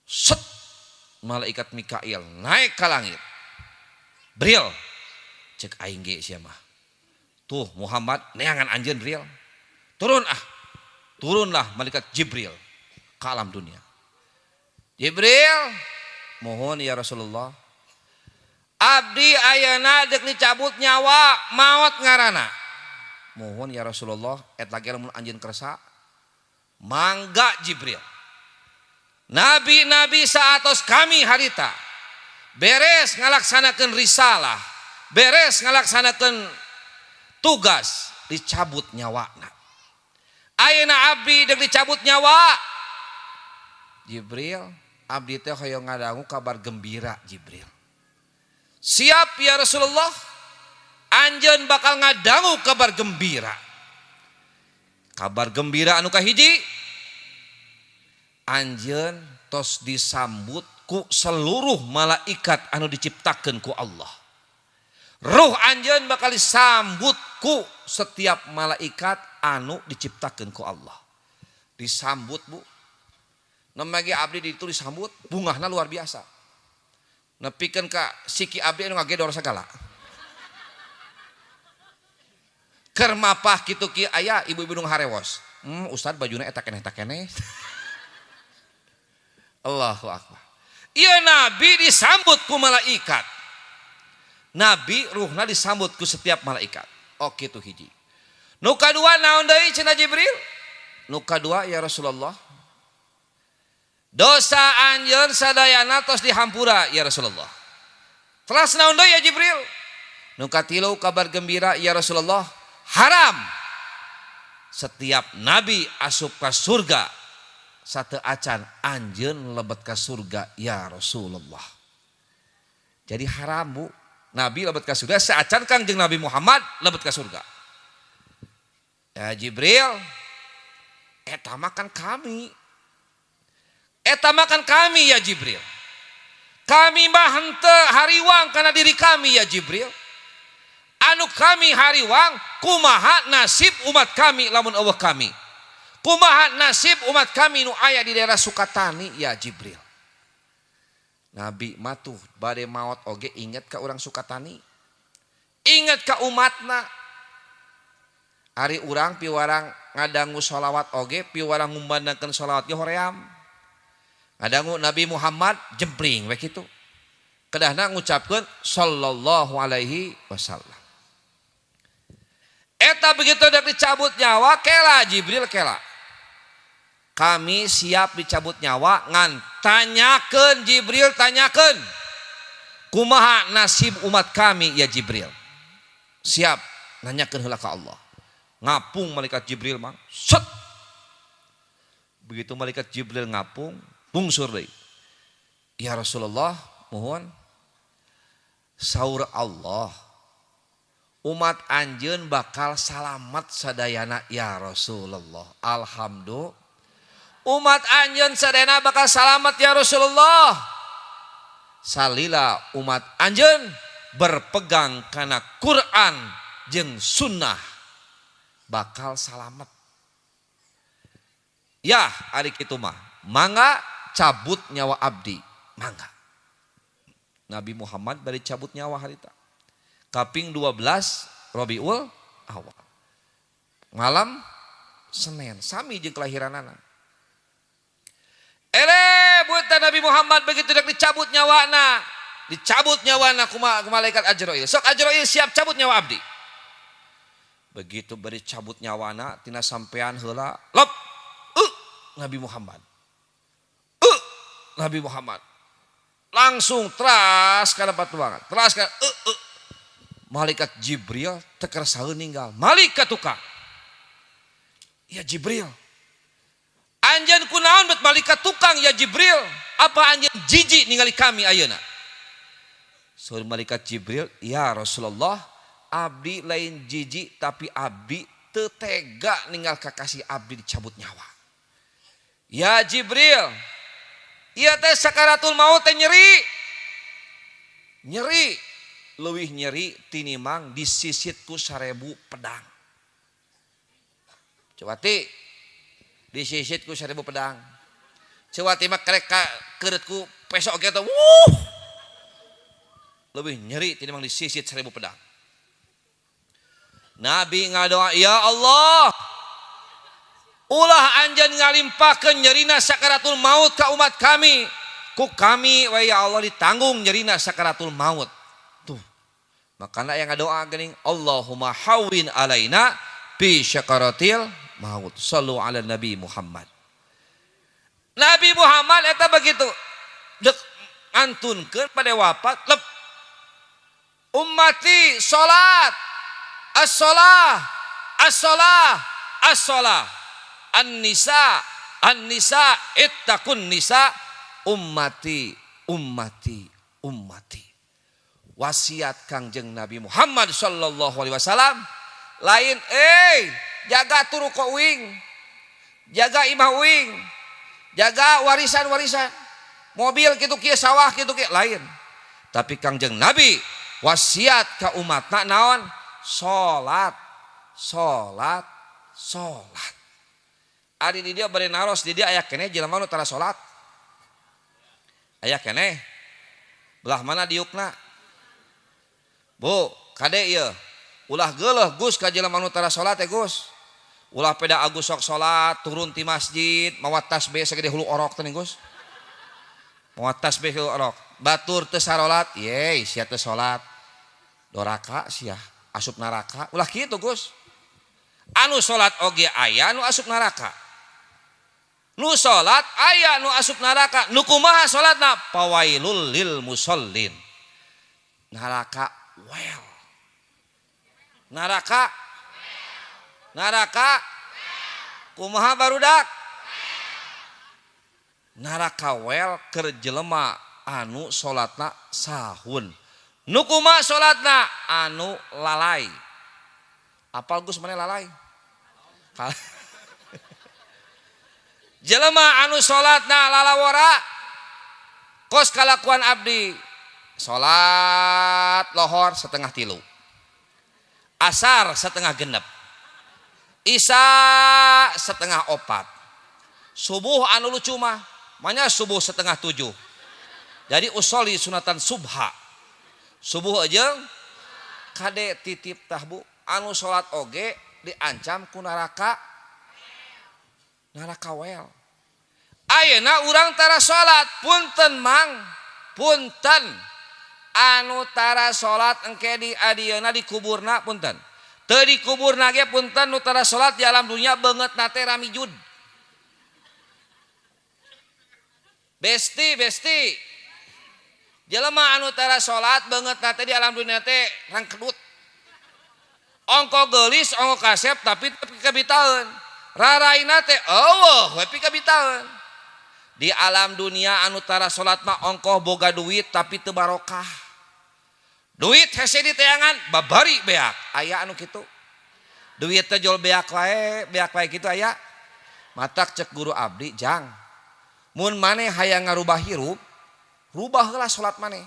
Set malaikat Mikail naik ke langit. Bril, cek aing ge sia mah. Tuh Muhammad neangan anjeun Bril. Turun ah. Turunlah malaikat Jibril ke alam dunia. Jibril, mohon ya Rasulullah. Abdi ayeuna deuk dicabut nyawa maot ngaranna. Mohon ya Rasulullah eta ge lamun anjeun kersa. Mangga Jibril. Nabi-nabi saatos kami harita beres ngalaksanakeun risalah, beres ngalaksanakeun tugas, dicabut nyawana. Ayeuna abdi deuk dicabut nyawa. Jibril, abdi teh hoyong ngadangu kabar gembira Jibril. Siap ya Rasulullah, anjeun bakal ngadangu kabar gembira. Kabar gembira anu kahiji, anjeun tos disambut ku seluruh malaikat anu diciptakeun ku Allah. Ruh anjeun bakal disambut ku setiap malaikat anu diciptakeun ku Allah. Disambut bu. Nemagi abdi ditu disambut, bungahna luar biasa. Nepikeun ka siki abdi anu ngagedor sagala. Keur mapah kitu ki aya ibu-ibu nu harewos. Ustad bajuna eta keneh eta keneh. Allahu akbar. Ieu nabi disambut ku malaikat. Nabi ruhna disambut ku setiap malaikat. Oke tuh hiji. Nu kadua naon deui cenah Jibril? Nu kadua ya Rasulullah. Dosa anjeun sadayana tos dihampura ya Rasulullah. Telas naon deui ya Jibril? Nu katilu kabar gembira ya Rasulullah, haram setiap nabi asup ka surga sate acan anjeun lebet ka surga ya Rasulullah. Jadi haram Bu, nabi lebet ka surga saacan Kangjeng Nabi Muhammad lebet ka surga. Ya Jibril, eta makan kami. Eta makan kami ya Jibril. Kami mah henteu hariwang kana diri kami ya Jibril. Anu kami hariwang kumaha nasib umat kami lamun eueuh kami. Kumaha nasib umat kami nu aya di daerah Sukatani ya Jibril. Nabi mah tuh bade maot oge inget ka urang Sukatani. Inget ka umatna. Ari urang piwarang ngadangu sholawat oge piwarang ngumandangkeun sholawat ge hoream. Ngadangu Nabi Muhammad jempling we kitu. Kedahna ngucapkeun sallallahu alaihi wasallam. Eta begitu dek dicabut nyawa kela Jibril kela. Kami siap dicabut nyawa ngan tanyakeun Jibril tanyakeun. Kumaha nasib umat kami ya Jibril. Siap nanyakeun heula ka Allah. Ngapung malaikat Jibril mang. Set. Begitu malaikat Jibril ngapung, bungsur deui. Ya Rasulullah, mohon saur Allah umat anjeun bakal salamat sadayana ya Rasulullah. Alhamdulillah. Umat anjeun sadayana bakal salamat ya Rasulullah. Salila umat anjeun berpegang kana Quran jeung sunnah bakal salamat. Ya ari kitu mah, mangga cabut nyawa abdi, mangga. Nabi Muhammad bari cabut nyawa harita. Kaping 12 Rabiul Awal. Malam Senin, sami jeung kelahiranana. Ele buta Nabi Muhammad begitu dek dicabut nyawana, dicabut nyawana ku malaikat Ajrail. Sok Ajrail siap cabut nyawa abdi. Begitu beri cabut nyawana tina sampean heula, lop. Nabi Muhammad. Nabi Muhammad. Langsung teras kana patuangan. Teras kana Malaikat Jibril teu kersaeun ninggal. Malaikat tukang. Ya Jibril. Anjeun kunaon bet malaikat tukang ya Jibril? Apa anjeun jijik ningali kami ayeuna? Saur malaikat Jibril, ya Rasulullah, abdi lain jijik tapi abdi teu tega ninggal kakasih abdi dicabut nyawa. Ya Jibril, ieu teh sakaratul maut teh nyeri. Nyeri, leuwih nyeri tinimang disisit ku 1000 pedang. Coba ti disisit ku 1000 pedang. Coba ti mah kerek ka keureut ku pesok ge teh, wuh. Leuwih nyeri tinimang disisit 1000 pedang. Nabi ngadoa, ya Allah, ulah anjeun ngalimpahkeun nyerina sakaratul maut ka umat kami. Ku kami we ya Allah ditanggung nyerina sakaratul maut. Tuh. Makana yang ngadoa geuning Allahumma hawwin alaina bi syakaratil maut. Sallu ala Nabi Muhammad. Nabi Muhammad eta begitu dek antunkeun pada wafat lep. Ummati salat, as-salah, as-salah, as-salah. An-nisa, an-nisa, ittaqun nisa, ummati, ummati, ummati. Wasiat Kangjeng Nabi Muhammad sallallahu alaihi wasallam lain jaga turuko uing, jaga imah uing, jaga warisan-warisan, mobil kitu kieu, sawah kitu kieu, lain. Tapi Kangjeng Nabi wasiat ka umatna naon? Salat, salat, salat. Ari di dia bari naros di dia aya keneh jelema nu tara salat. Aya keneh. Belah mana diukna? Bu, kade ieu. Ulah geuleuh Gus ka jelema nu tara salat teh Gus. Ulah peda Agus sok salat turun ti masjid mawa tasbih sagede hulu orok teh Gus. Mawa tasbih hulu orok. Batur teu sarolat, ye sia teu salat. Doraka sia asup neraka. Ulah kitu Gus. Anu salat oge aya nu asup neraka. Nu salat aya nu asup neraka. Nu kumaha salatna? Pawailul lil musallin. Neraka well. Neraka neraka kumaha barudak? Neraka well keur jelema anu salatna sahun. Nu kumaha salatna? Anu lalai. Apal Gus maneh lalai? Jelema anu salatna lalawara kos kalakuan abdi salat lohor 2:30, asar 5:30, isya 3:30, subuh anu lucu mah manya subuh 6:30. Jadi usoli sunatan subha, subuh aja kade titip tah bu. Anu salat oge diancam ku neraka, neraka wel. Ayeuna urang tara salat, punten mang, punten. Anu tara salat engke di adieuna dikuburna punten. Teu dikuburna ge punten nu tara salat di alam dunia beungeutna teh ramijud. Besti besti. Jelema anu tara salat beungeutna teh di alam dunia teh rangkedut. Ongko geulis, ongko kasep tapi pikabitaeun. Raraina teh eueuh we pikabitaeun. Di alam dunia anu tara salat mah ongkoh boga duit tapi teu barokah. Duit hese diteangan babari beak. Aya anu kitu. Duit teh jol beak wae kitu aya. Matak cek guru abdi jang. Mun maneh hayang ngarubah hirup, rubah heula salat maneh.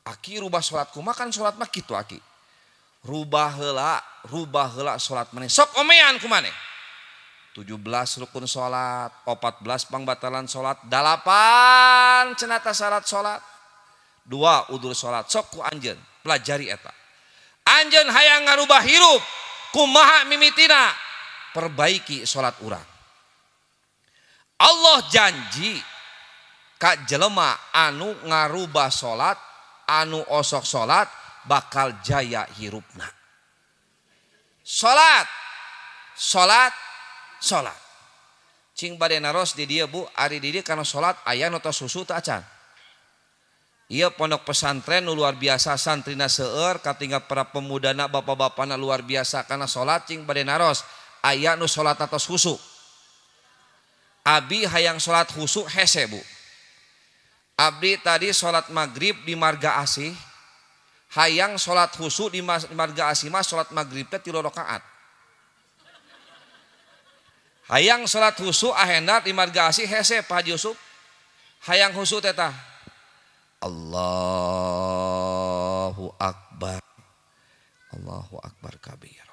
Aki rubah salat kumaha kan salat mah kitu aki. Rubah heula salat maneh. Sok omean ku maneh. 17 rukun salat, 14 pangbatalan salat, 8 cenata syarat salat, 2 udur salat. Sok ku anjeun pelajari eta. Anjeun hayang ngarubah hirup, kumaha mimitina? Perbaiki salat urang. Allah janji ka jelema anu ngarubah salat, anu osok salat bakal jaya hirupna. Salat, salat, salat. Cing bade naros di dieu bu, ari di dieu kana salat aya nu tos susu teu acan. Ieu pondok pesantren nu luar biasa santrina seueur, katinggal para pemudana bapak-bapana luar biasa kana salat. Cing bade naros aya nu salat tos khusyuk. Abi hayang salat khusyuk hese bu. Abdi tadi salat maghrib di Marga Asih, hayang salat khusyuk di Marga Asih mah salat maghrib teh 3 rakaat. Hayang salat khusyuk ahena di Marga Asih hese Pak Haji Yusuf. Hayang khusyuk teh tah. Allahu akbar. Allahu akbar kabir.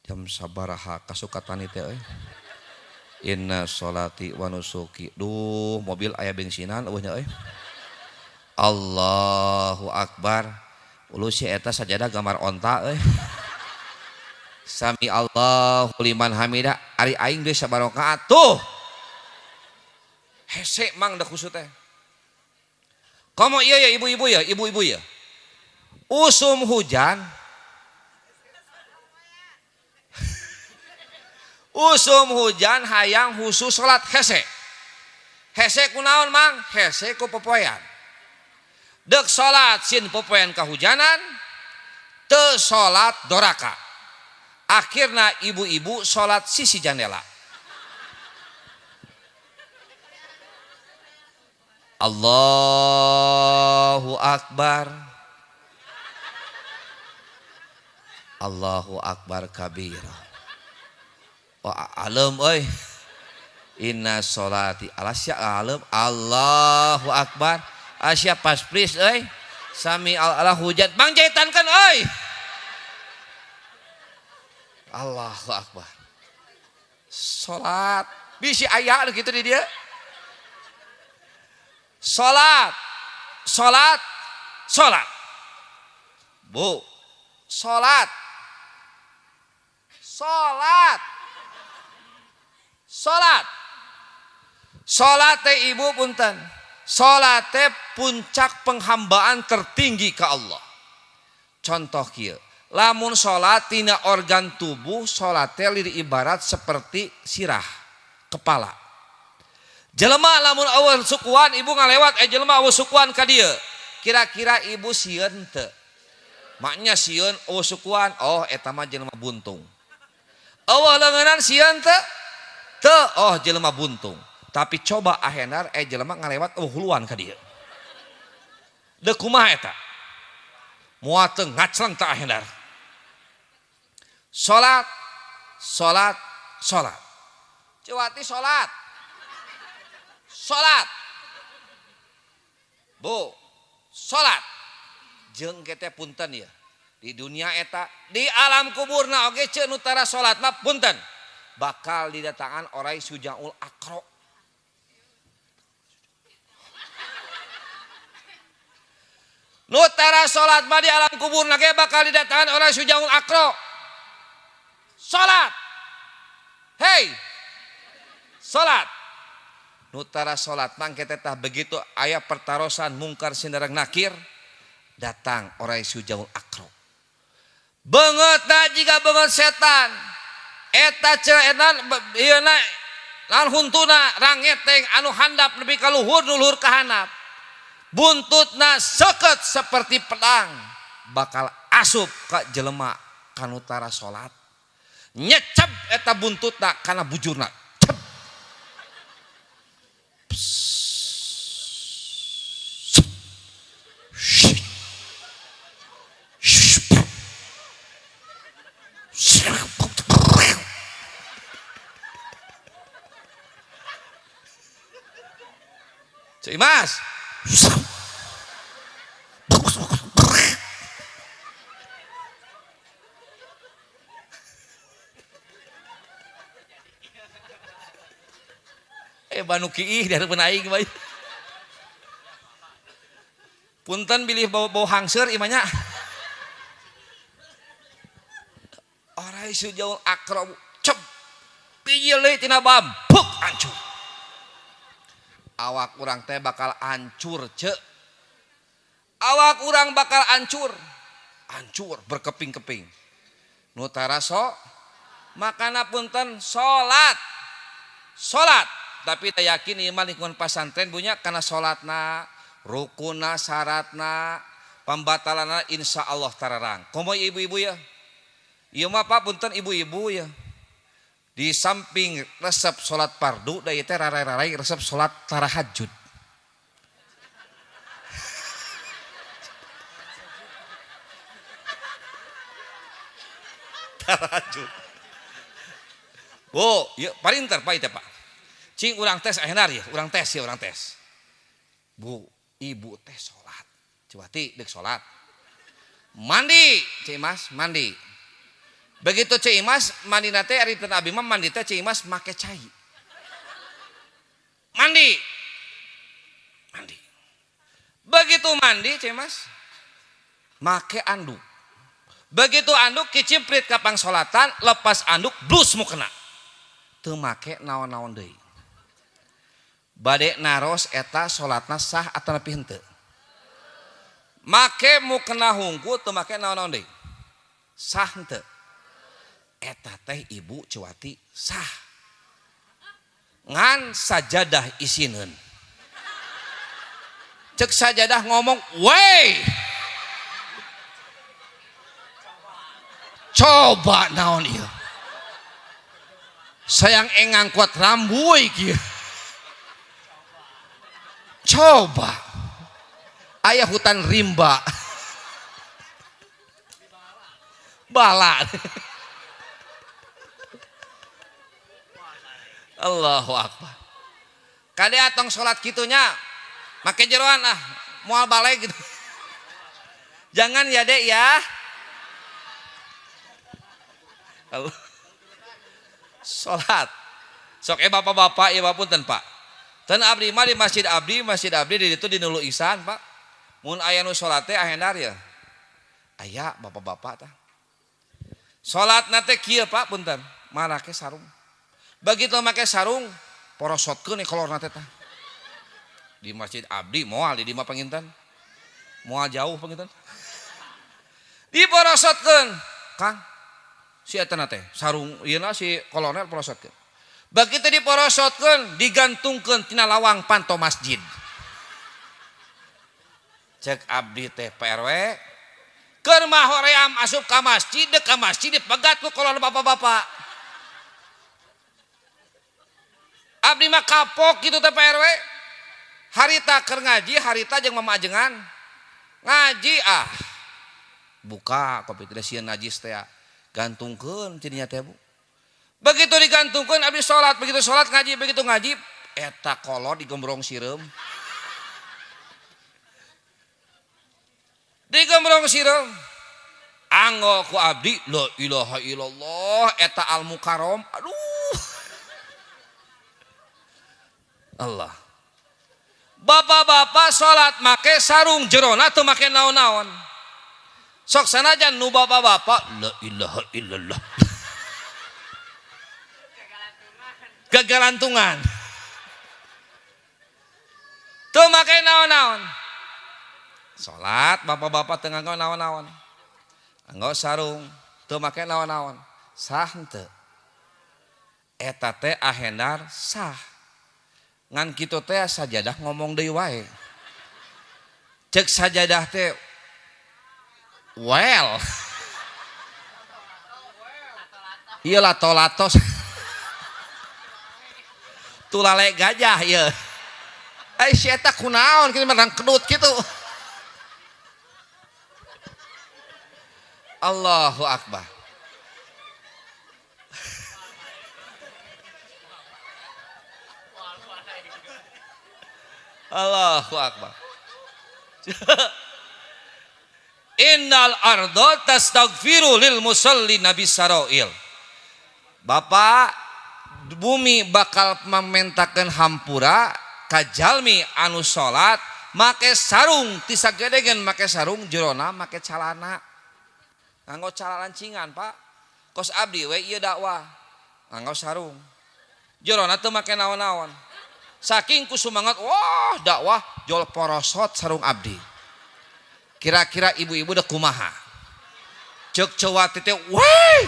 Jam sabaraha kasukatani teh euy. Inna sholati wa nusuki. Duh, mobil aya bensinan eueuh nya euy. Allahu akbar. Ulu si eta sajadah gambar onta euy. Sami Allahu liman hamida. Ari aing geus sabarakaat tuh. Hese mang da khusyuk teh. Komo ieu ya ibu-ibu ya, ibu-ibu ya. Usum hujan. Usum hujan hayang khusus salat hese. Hese kunaon mang? Hese ku popoean. Deuk salat sin popoean kahujanan, teu salat doraka. Akhirna ibu-ibu salat sisi jandela. Allahu akbar. Allahu akbar kabira. Oh, alem euy. Inna sholati alasya alem. Allahu akbar. Asya pas please euy. Sami Allah hujan bang jahitankeun euy. Allahu akbar. Salat bisi aya nu kitu di dieu. Salat, salat, salat. Bu, salat. Salat. Salat. Salat teh ibu punten. Salat teh puncak penghambaan tertinggi ke Allah. Contoh kieu. Lamun salat tina organ tubuh salat teh lir ibarat seperti sirah kepala. Jelema lamun eueuh sukuan ibu ngalewat jelema eueuh sukuan ka dieu. Kira-kira ibu sieun teu? Maknya sieun eueuh sukuan, oh eta mah jelema buntung. Eueuh leungeunnan sieun teu? Teu, oh jelema buntung. Tapi coba ahenar jelema ngalewat eueuh huluan ka dieu. Deuk kumaha eta? Moal teu ngacleng ta ahenar. Salat, salat, salat. Cewati salat. Salat. Bu, salat. Jeung teh punten ya. Di dunia eta, di alam kuburna oge ceuk nu tara salat mah punten. Bakal didatangan orai sujaul akro. Nu tara salat mah di alam kuburna ge bakal didatangan orai sujaul akro. Salat. Hei. Salat. Nu tara salat mangke teh begitu aya pertarosan mungkar sinareng nakir datang orai sujaul akro. Beungeutna jiga beungeut setan. Eta ceenan ieu na lawan huntuna rangeteng anu handap nepi ka luhur nu luhur ka handap. Buntutna seukeut seperti pedang bakal asup ka jelema kanu tara salat. Nyecep eta buntutna kana bujurna. Cep. Cik Mas. Banu kiih dari aing bae. Punten bilih bau-bau hangseur imanya. Orai sujaul akrob cep. Bijil deui tina bambuk hancur. Awak urang teh bakal hancur ceuk. Awak urang bakal hancur. Hancur berkeping-keping. Nu tara so makana punten salat. Salat tapi tak yakin ieu mah lingkungan pasantren punya karena salatna, rukunna, syaratna, pembatalanna insya Allah tararang. Komo ibu-ibu ya. Ieu mah Pak punten ibu-ibu ya. Di samping resep salat fardu da ieu teh rarai-rarai resep salat tarahajud. Tarahajud. Bu, ieu parinter Pak ieu teh Pak. Cing urang tes ayeuna ya, urang tes ya, urang tes. Bu, ibu teh salat. Cewati deuk salat. Mandi, Cik Imas, mandi. Begitu Cik Imas mandi nate ari teu abi mah mandi teh Cik Imas make cai. Mandi. Mandi. Begitu mandi Cik Imas make anduk. Begitu anduk kicimprit ka pangsolatan, lepas anduk blus mukena. Teu make naon-naon deui. Bade naros eta salatna sah atanapi henteu. Make mukena hungku teu make naon-naon deui. Sah henteu. Eta teh ibu cewati sah. Ngan sajadah isineun. Cek sajadah ngomong, "Wey! Coba naon ieu. Sayang engang kuat rambuy kieu. Coba ayah hutan rimba bala." Allahu Akbar. Kade atong salat kitunya make jeroan ah moal balik gitu. Jangan ya dek ya. Allah. Salat. Sok bapak-bapak ya punten Pak. Ten abdi mah di masjid abdi di ditu di nulu isan Pak. Mun aya nu salat teh ahendar ya. Aya bapak-bapak tah. Salatna teh kieu Pak punten, marake sarung. Begitu make sarung, porosotkeun kolorna teh tah. Di masjid abdi moal di mah panginten. Moal jauh panginten. Diporosotkeun, Kang. Si eta na teh sarung ieu na si kolonel porosotkeun. Begitu diporosotkeun, digantungkeun tina lawang panto masjid. Cek abdi teh Pak RW, keur mah hoream asup ka masjid, deuk ka masjid dipegat ku kolon bapak-bapak. Abdi mah kapok gitu teh Pak RW. Harita keur ngaji, harita jeung mama ajengan. Ngaji ah. Buka kopi teh sieun najis teh. Gantungkeun jadinya teh Bu. Begitu digantungkeun abdi salat, begitu salat ngaji, begitu ngaji eta kolot digombrong sireum. Digombrong sireum. Anggo ku abdi la ilaha illallah eta al mukarram. Aduh. Allah. Bapak-bapak salat make sarung jerona teu make naon-naon. Sok sanajan nu bapak-bapak la ilaha illallah. Gagalantungan. Teu make naon-naon. Salat bapak-bapak teu nganggo naon-naon. Nganggo sarung, teu make naon-naon. Sah henteu? Eta teh ahendar sah. Ngan kitu teh sajadah ngomong deui wae. Cek sajadah teh well. Ieu lato-lato. Tulale gajah ieu. Ai si eta kunaon kitu mah kedut kitu. Allahu akbar. Allahu akbar. Innal ardo tastaghfiru lil musalli nabi saroil. Bapak, bumi bakal mementakeun hampura ka jalmi anu salat make sarung ti sagedegeun make sarung jerona make calana. Nganggo calana lancingan, Pak. Kos abdi we ieu dakwah. Nganggo sarung. Jerona teu make naon-naon. Saking ku sumangat, wah dakwah jol porosot sarung abdi. Kira-kira ibu-ibu dek kumaha? Cek cewati teh, weh.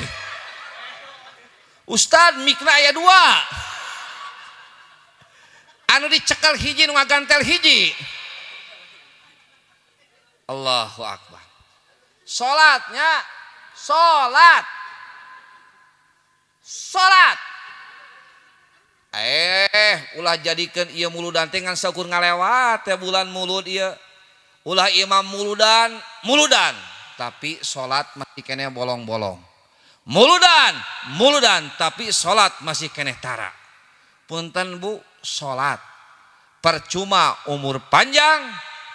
Ustad mikna aya dua. Anu dicekel hiji nu ngagantel hiji. Allahu akbar. Salatnya salat. Salat. Ulah jadikeun ieu muludan teh ngan saukur ngalewat teh bulan mulud ieu. Ulah imam muludan, muludan, tapi salat masih keneh bolong-bolong. Muludan, muludan, tapi salat masih keneh tara. Punten Bu, salat percuma umur panjang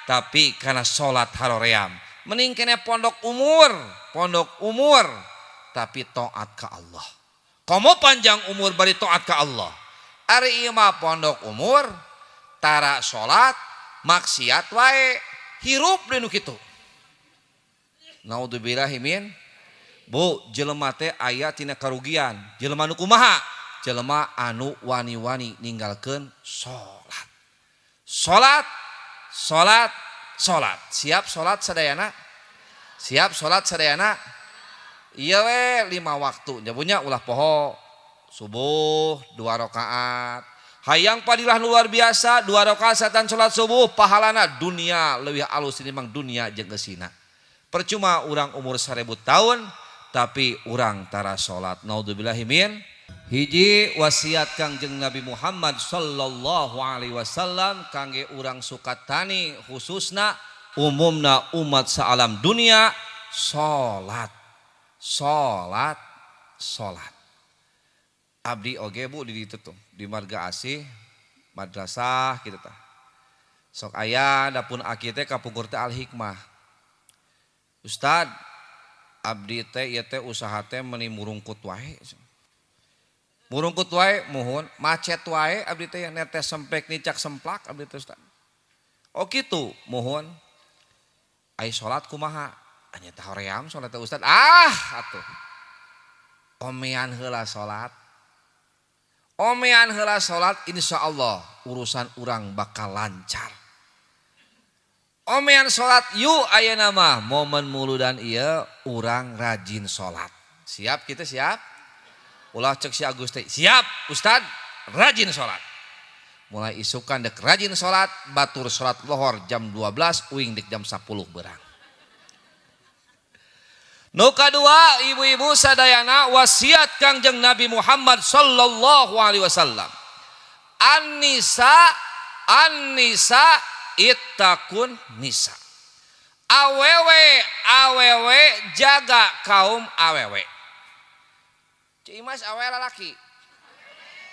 tapi karena salat haroream. Mending keneh pondok umur tapi taat ka Allah. Komo panjang umur bari taat ka Allah. Ari ieu mah pondok umur tara salat maksiat wae hirup deui nu kitu. Naudzubillahi min. Bu, jelema teh aya tina karugian. Jelema nu kumaha? Jelema anu wani-wani ninggalkeun salat. Salat, salat, salat. Siap salat sadayana? Siap salat sadayana? Ieu we 5 waktu. Nya ulah poho. Subuh 2 rakaat. Hayang padilah luar biasa 2 rakaat satan salat subuh pahalana dunia leuwih alus tinimbang dunia jeung geusina. Percuma urang umur 1000 tahun tapi urang tara salat. Naudzubillahi min. Hiji wasiat Kangjeng Nabi Muhammad sallallahu alaihi wasallam kangge urang Sukatani khususna umumna umat saalam dunia, salat. Salat, salat. Abdi oge Bu di ditu tuh, di Marga Asih madrasah kitu tah. Sok aya dapun aki teh kapungkur teh Al Hikmah. Ustad, abdi teh ieu teh usaha teh meuni murungkut wae. Murungkut wae muhun, macet wae abdi teh netes sempek nicak semplak abdi teh Ustad. Oh kitu muhun. Ai salat kumaha? Anya teh hoream salat teh Ustad. Ah atuh. Omean heula salat. Omean heula salat insyaallah urusan urang bakal lancar. Omean salat yuk ayeuna mah momen muludan ieu urang rajin salat. Siap kita siap? Ulah cek si Agus teh, siap Ustad rajin salat. Mulai isukan dek rajin salat, batur salat lohor jam 12 uing dek jam 10 berang. Nu kadua ibu-ibu sadayana wasiat Kangjeng Nabi Muhammad sallallahu alaihi wasallam. An-nisa an-nisa ittaqun nisa. Awewe awewe jaga kaum awewe. Cik Imas awewe lalaki.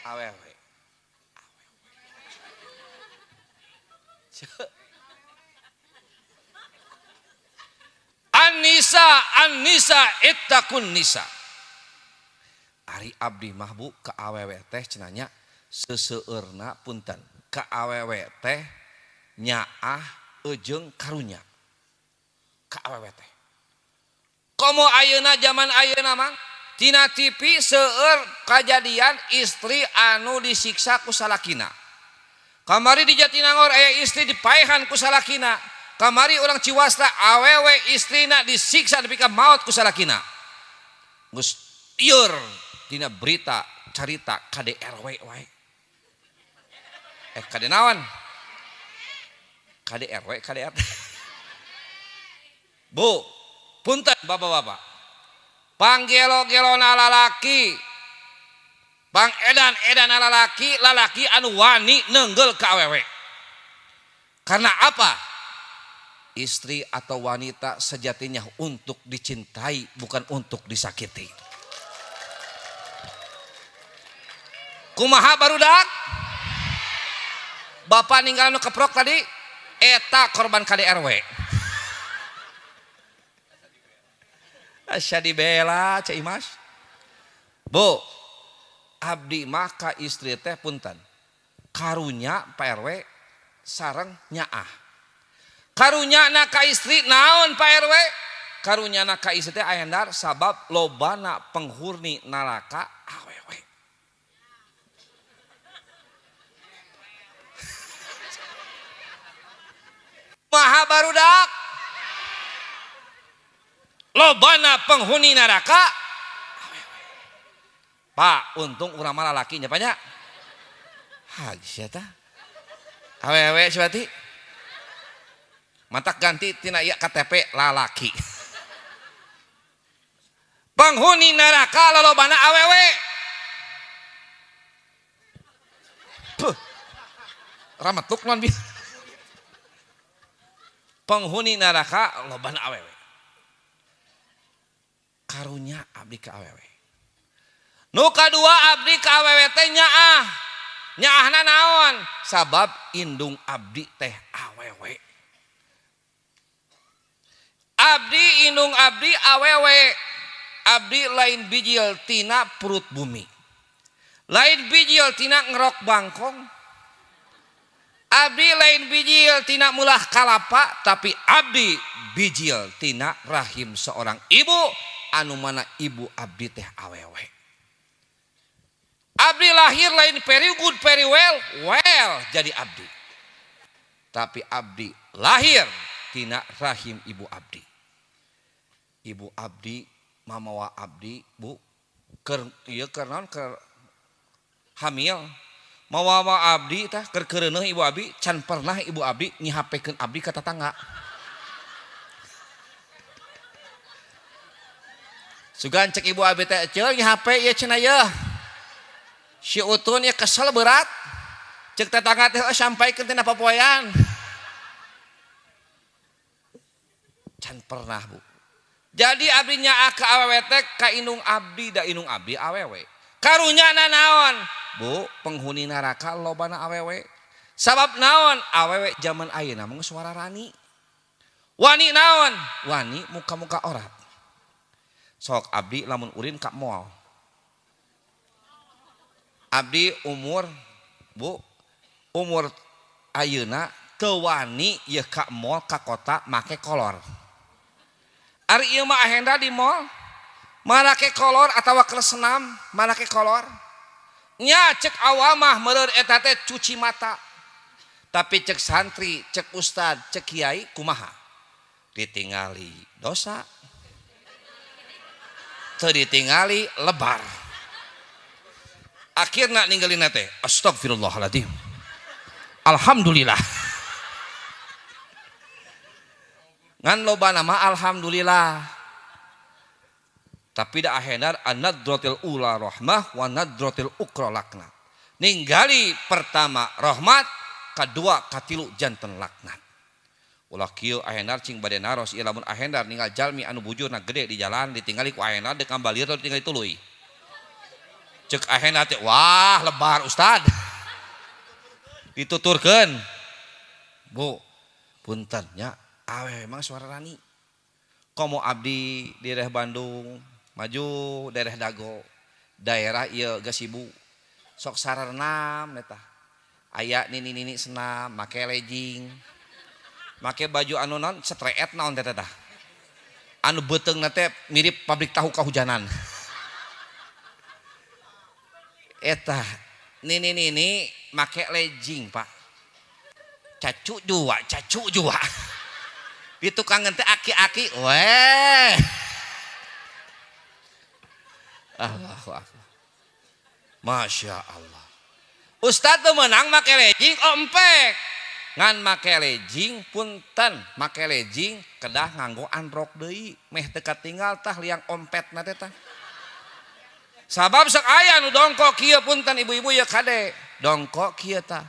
Awewe. An-nisa an-nisa ittaqun nisa. Ari abdi mah bu ka awewe teh cenanya seseueurna punten. Ka awewe teh nyaah ejeung karunya. Ka awewe teh. Komo ayeuna zaman ayeuna mang tina TV seueur kajadian istri anu disiksa ku salakina. Kamari di Jatinangor aya istri dipaehan ku salakina. Kamari urang Ciwastra awewe istrina disiksa nepi ka maot ku salakina. Geus ieur dina berita carita KDRW wae. KD naon? KDRW KDR. Bu, punten bapak-bapak. Panggelo-gelona lalaki. Pang edan-edan lalaki, lalaki anu wani nenggel ka awewe. Karena apa? Istri atau wanita sejatinya untuk dicintai, bukan untuk disakiti. Kumaha barudak? Bapak ninggal nu keprok tadi, eta korban KDRW. Asya dibela Cek Imas. Bu, abdi mah ka istri teh punten. Karunya Pak RW sareng nyaah. Karunya na ka istri naon Pak RW? Karunya na ka istri teh ayandar sabab lobana penghuni neraka awewe. Maha barudak. Lobana penghuni neraka awewe. Pak, untung urang mah lalaki nya banyak. Ha, sia tah. Awewe berarti. Mantak ganti tina ieu KTP lalaki. Penghuni neraka lolobana awewe. Puh. Rametuk non bi. Penghuni neraka lobana awewe. Karunya abdi ka awewe. Nu kadua abdi ka awewe teh nyaah. Nyaahna naon? Sabab indung abdi teh awewe. Abdi indung abdi awewe. Abdi lain bijil tina perut bumi. Lain bijil tina ngerok bangkong. Abdi lain bijil tina mulah kalapa, tapi abdi bijil tina rahim seorang ibu anu mana ibu abdi teh awewe. Abdi lahir lain very good very well, well jadi abdi. Tapi abdi lahir tina rahim ibu abdi. Ibu abdi mamawa abdi bu keur ieu keur naon keur hamil mawa abdi tah keur keureuneuh ibu abdi can pernah ibu abdi nyihapekeun abdi ka tatangga. Sugan cek ibu abdi teh ceul nyihape ieu cenah yeuh. Si Utun ieu kesel berat. Cek tetangga teh sampaikeun tina papoean. Can pernah bu. Jadi abdi nyaah ka awewe teh ka indung abdi da indung abdi awewe. Karunya na naon? Bu, penghuni neraka lobana awewe. Sabab naon? Awewe zaman ayeuna mah geus wararani. Wani naon? Wani muka-muka orat. Sok abdi lamun urin ka moal. Abdi umur bu, umur ayeuna teu wani ieu ka mall ka kota make kolor. Ari ieu mah ahenda di mall marake kolor atawa keur senam marake kolor. Nya cek awal mah meureun eta teh cuci mata. Tapi cek santri, cek ustad, cek kiai kumaha? Ditingali dosa. Teu ditingali lebar. Akhirna ninggalina teh astagfirullahaladzim. Alhamdulillah. Ngan loba nama alhamdulillah. Tapi da akhirna an-nadratil ula rahmah wa nadratil ukra laknat. Ninggali pertama rahmat, kedua katilu janten laknat. Ulah kieu ahendar cing bade naros ieu lamun ahendar ninggal jalmi anu bujurna gede di jalan ditinggali ku ahendar deuk ngabalir ditinggali tuluy. Cek ahendar teh wah lebar ustad. Dituturkeun. Bu, punten nya awewe mah suara rani. Komo abdi di daerah Bandung, maju daerah Dago, daerah ieu Gasibu. Sok sarenam eta. Aya nini-nini senam, make legging. Make baju anu naon setreet naon teh tah. Anu beuteungna teh mirip pabrik tahu kahujanan. Eta nini-nini make legging, Pak. Cacu jua, cacu jua. Di tukang teh aki-aki, weh. Allahu akbar. Masya Allah. Ustad teu meunang make legging ompek. Ngan make legging punten, make legging kedah nganggo androk deui, meh teu katinggal tah liang ompetna teh tah. Sabab sok aya nu dongkok kieu punten ibu-ibu ya kade, dongkok kieu tah.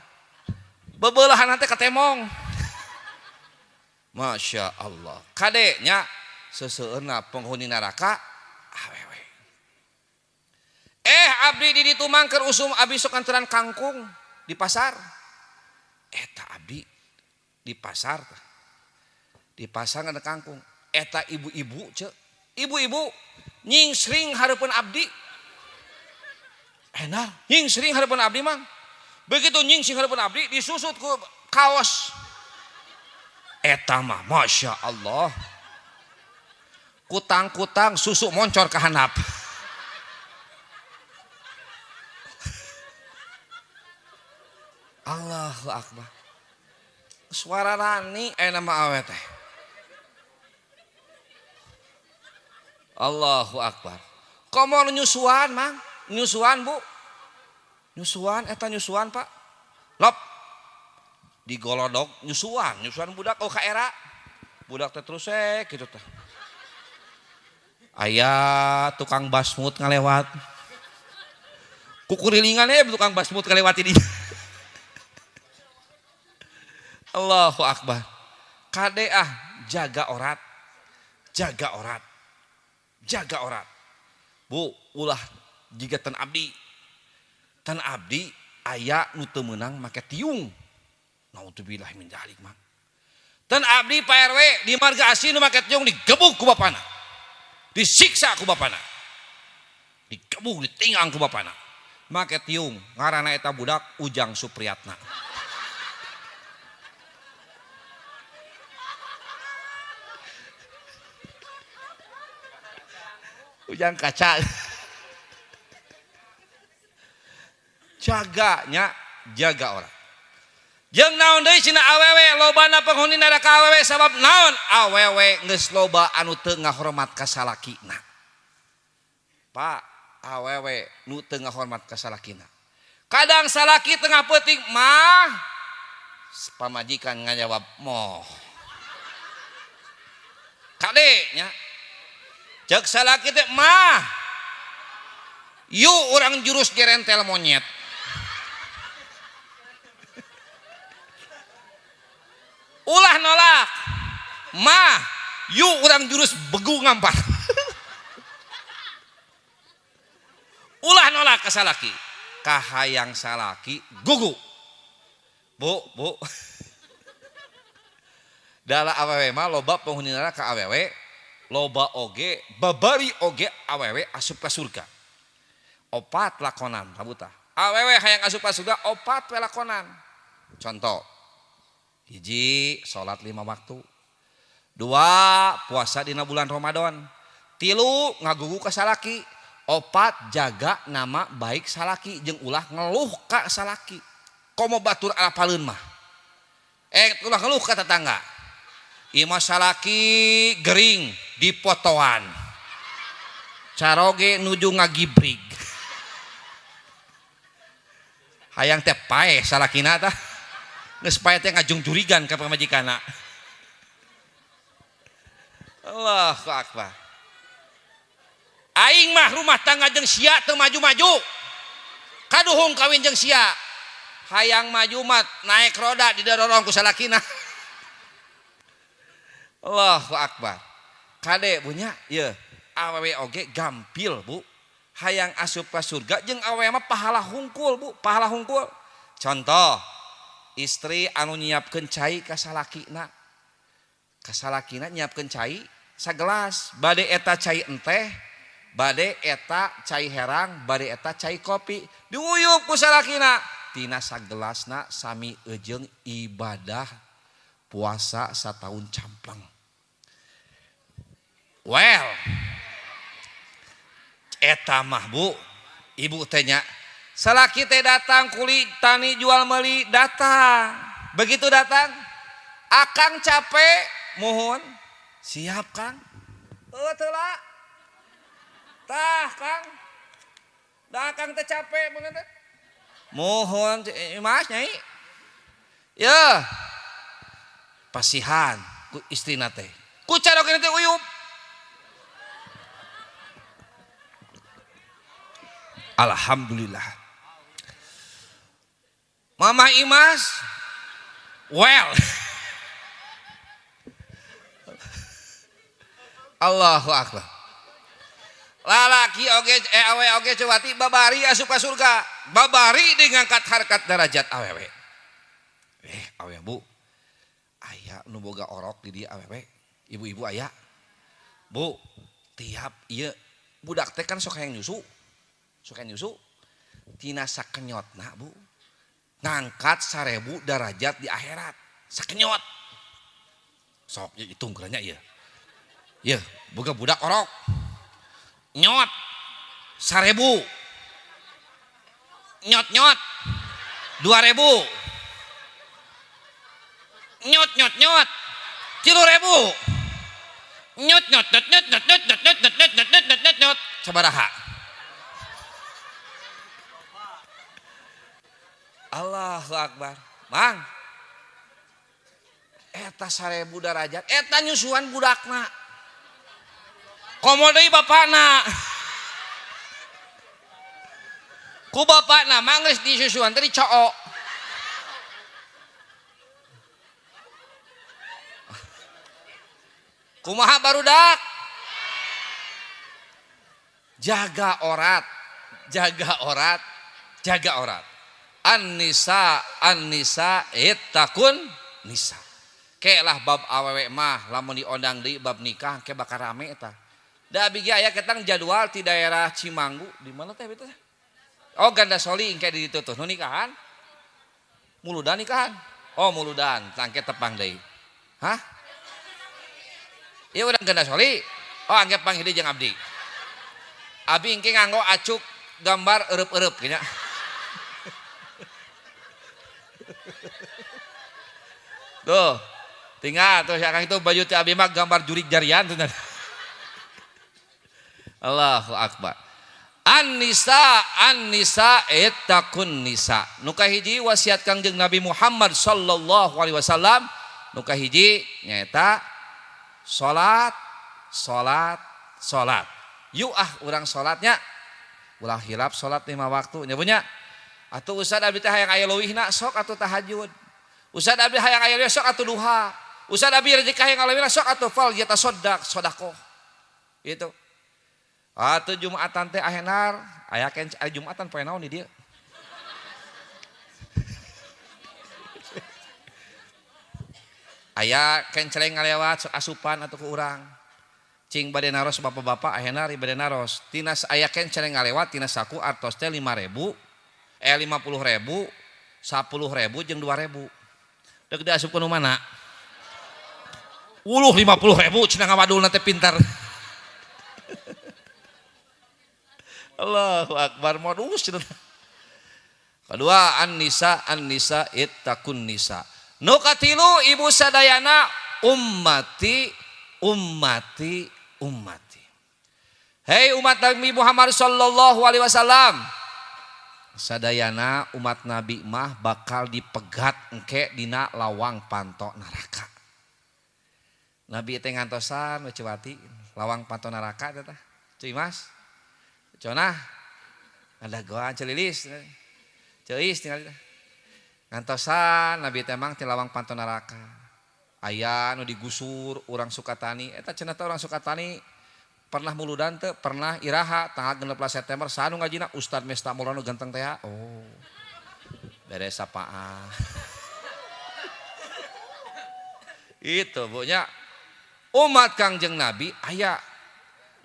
Bebeulahan teh katemong. Masya Allah. Kade nya seseueurna penghuni neraka awewe. Abdi di ditu mangker usum abdi sok anteran kangkung di pasar. Eta abdi di pasar. Di pasar ada kangkung. Eta ibu-ibu cek. Ibu-ibu nyingsring hareupeun abdi. Enak, nyingsring hareupeun abdi mang. Begitu nyingsring hareupeun abdi disusut ku kaos. Eta mah Masya Allah. Kutang-kutang susu moncor ke handap. Allahu Akbar. Suara rani nama awe teh. Allahu Akbar. Komo nyusuan mang, nyusuan bu. Nyusuan eta nyusuan Pak. Lop. Digolodok nyusuan, nyusuan budak oh ka era. Budak teh terus kitu teh. Aya tukang basmut ngalewat. Kukurilingan tukang basmut ngalewat ini. Allahu Akbar. Kade ah jaga orat. Jaga orat. Jaga orat. Bu, ulah jiga ten abdi. Ten abdi aya nu teu meunang make tiung. Naudzubillah min dzalik mah. Ten abdi Pak RW di Marga Asih nu make tiung digebuk ku bapana. Disiksa ku bapana. Digebuk ditinggang ku bapana. Make tiung ngaranna eta budak Ujang Supriyatna. Ujang kaca. Jaganya jaga orang. Jeung naon deui cenah awewe lobana penghuni neraka awewe sabab naon awewe geus loba anu teu ngahormat ka salakina. Pak, awewe nu teu ngahormat ka salakina. Kadang salaki tengah peuting mah pamajikan ngajawab moh. Kade nya. Cek salaki teh mah yuk orang jurus gerentel monyet. Ulah nolak mah yuk orang jurus begu ngampar. Ulah nolak ke salaki kahayang salaki gugu. Bu, bu. Dala awewe mah loba penghuni neraka awewe. Loba oge babari oge awewe asup ka surga. Opat lakonan kabuta. Awewe hayang asup ka surga opat we lakonan. Contoh. Hiji salat 5 waktu. 2 puasa dina bulan Ramadan. 3 ngagugu ka salaki. 4 jaga nama baik salaki jeung ulah ngeluh ka salaki. Komo batur alapaleun mah. Ulah ngeluh ka tetangga. Ieu mah salaki gering dipotoan. Caroge nuju ngagibrig. Hayang teh paeh salakina tah. Geus paeh teh ngajungjurigan ka pamajikanna. Allahu akbar. Aing mah rumah tangga jeung sia teu maju-maju. Kaduhung kawin jeung sia. Hayang maju mah naik roda didorong ku salakina. Allahu akbar. Kade bunya ieu awewe oge gampil bu. Hayang asup ka surga jeung awewe mah pahala hungkul bu, pahala hungkul. Contoh istri anu nyiapkeun cai ka salakina. Ka salakina nyiapkeun cai sagelas, bade eta cai enteh, bade eta cai herang, bade eta cai kopi. Diuyup ku salakina. Tina sagelasna sami ejeung ibadah puasa sataun campleng. Well, eta mah bu, ibu teh nya. Salaki teh datang kuli tani jual meuli datang. Begitu datang, akang capek, mohon siap kang. Teu lah. Tah kang. Da akang teh capek mun teh. Mohon mas nyai. Ya. Pasihan ku istrina teh. Ku carokena teh uyup. Alhamdulillah. Mama Imas well. Allahu akbar. Lalaki oge awe oge cewati babari asup ka surga. Babari diangkat harkat derajat awewe. Awe bu. Aya nu boga orok di dieu awewe. Ibu-ibu aya. Bu, tiap ieu budak teh kan sok hayang nyusu. Sok hayang nyusu. Tina sakenyotna bu. Ngangkat 1000 derajat di akhirat. Sakenyot. Sok hitung geranya ieu. Ieu boga budak orok. Nyot 1000. Nyot-nyot 2000. Nyot-nyot-nyot 3000. Nyot nyot nyot nyot nyot nyot nyot nyot nyot nyot nyot nyot nyot nyot sabaraha. Allahu akbar. Mang. Eta 1000 derajat, eta nyusuan budakna. Komo deui bapana. Ku bapana mah geus disusuan teh dicook. Kumaha barudak? Jaga orat, jaga orat, jaga orat. An-nisa, an-nisa ittaqun nisa. Kelah bab awewe mah lamun diondang deui bab nikah ke bakal rame eta. Da abdi ge aya ketang jadwal di daerah Cimanggu, di mana teh itu? Oh Gandasoli engke di ditu tuh nu nikahan. Muludan nikahan. Oh muludan, tangke tepang deui. Hah? Ieu urang Gandasoli. Oh angke panggih deui jeung abdi. Abi engke nganggo acuk gambar eueup-eueup nya. Tuh, tinggal tuh si akang itu baju teh abi mah gambar jurik jarian tuh. Allahu akbar. An-nisa, an-nisa ittaqun nisa. Nu kahiji wasiat Kangjeng Nabi Muhammad sallallahu alaihi wasallam, nu kahiji nyaeta salat, salat, salat. Yuk ah urang salatnya. Ulah hilap salat 5 waktu nya punya. Atuh ustad abdi teh hayang aya leuwihna sok atuh tahajud. Ustad abdi hayang aya leuwih sok atuh duha. Ustad abdi rezeki hayang leuwihna sok atuh fal yatasaddaq sedekah. Gitu. Atuh Jumatan teh ahenar, aya ken Jumatan poe naon di dieu. Aya kenceleng ngalewat sok asupan atuh ku urang. Cing bade naros bapak-bapak ahenar bade naros. Tina aya kenceleng ngalewat tina saku artos teh 5000, 50.000, 10.000 jeung 2.000. Deuk diasupkeun nu mana? Uluh 50.000 cenah ngawadulna teh pintar. Allahu akbar modus cenah. Kedua an-nisa, an-nisa ittaqun nisa. Nu katilu ibu sadayana ummati ummati ummati. Hei umat Nabi Muhammad sallallahu alaihi wasallam, sadayana umat Nabi mah bakal dipegat engke dina lawang panto neraka. Nabi teh ngantosan Cewati lawang panto neraka teh. Cuy Mas. Conah ada goan celilis. Ceuis tinggal ngantosan Nabi teh mang ti lawang panto neraka. Aya nu digusur urang Sukatani eta cenah teh urang Sukatani pernah muludan teu pernah iraha tanggal 16 September sanu ngajina Ustad Mesta Maulana ganteng teh oh beres sapaan. Itu bu nya umat Kangjeng Nabi aya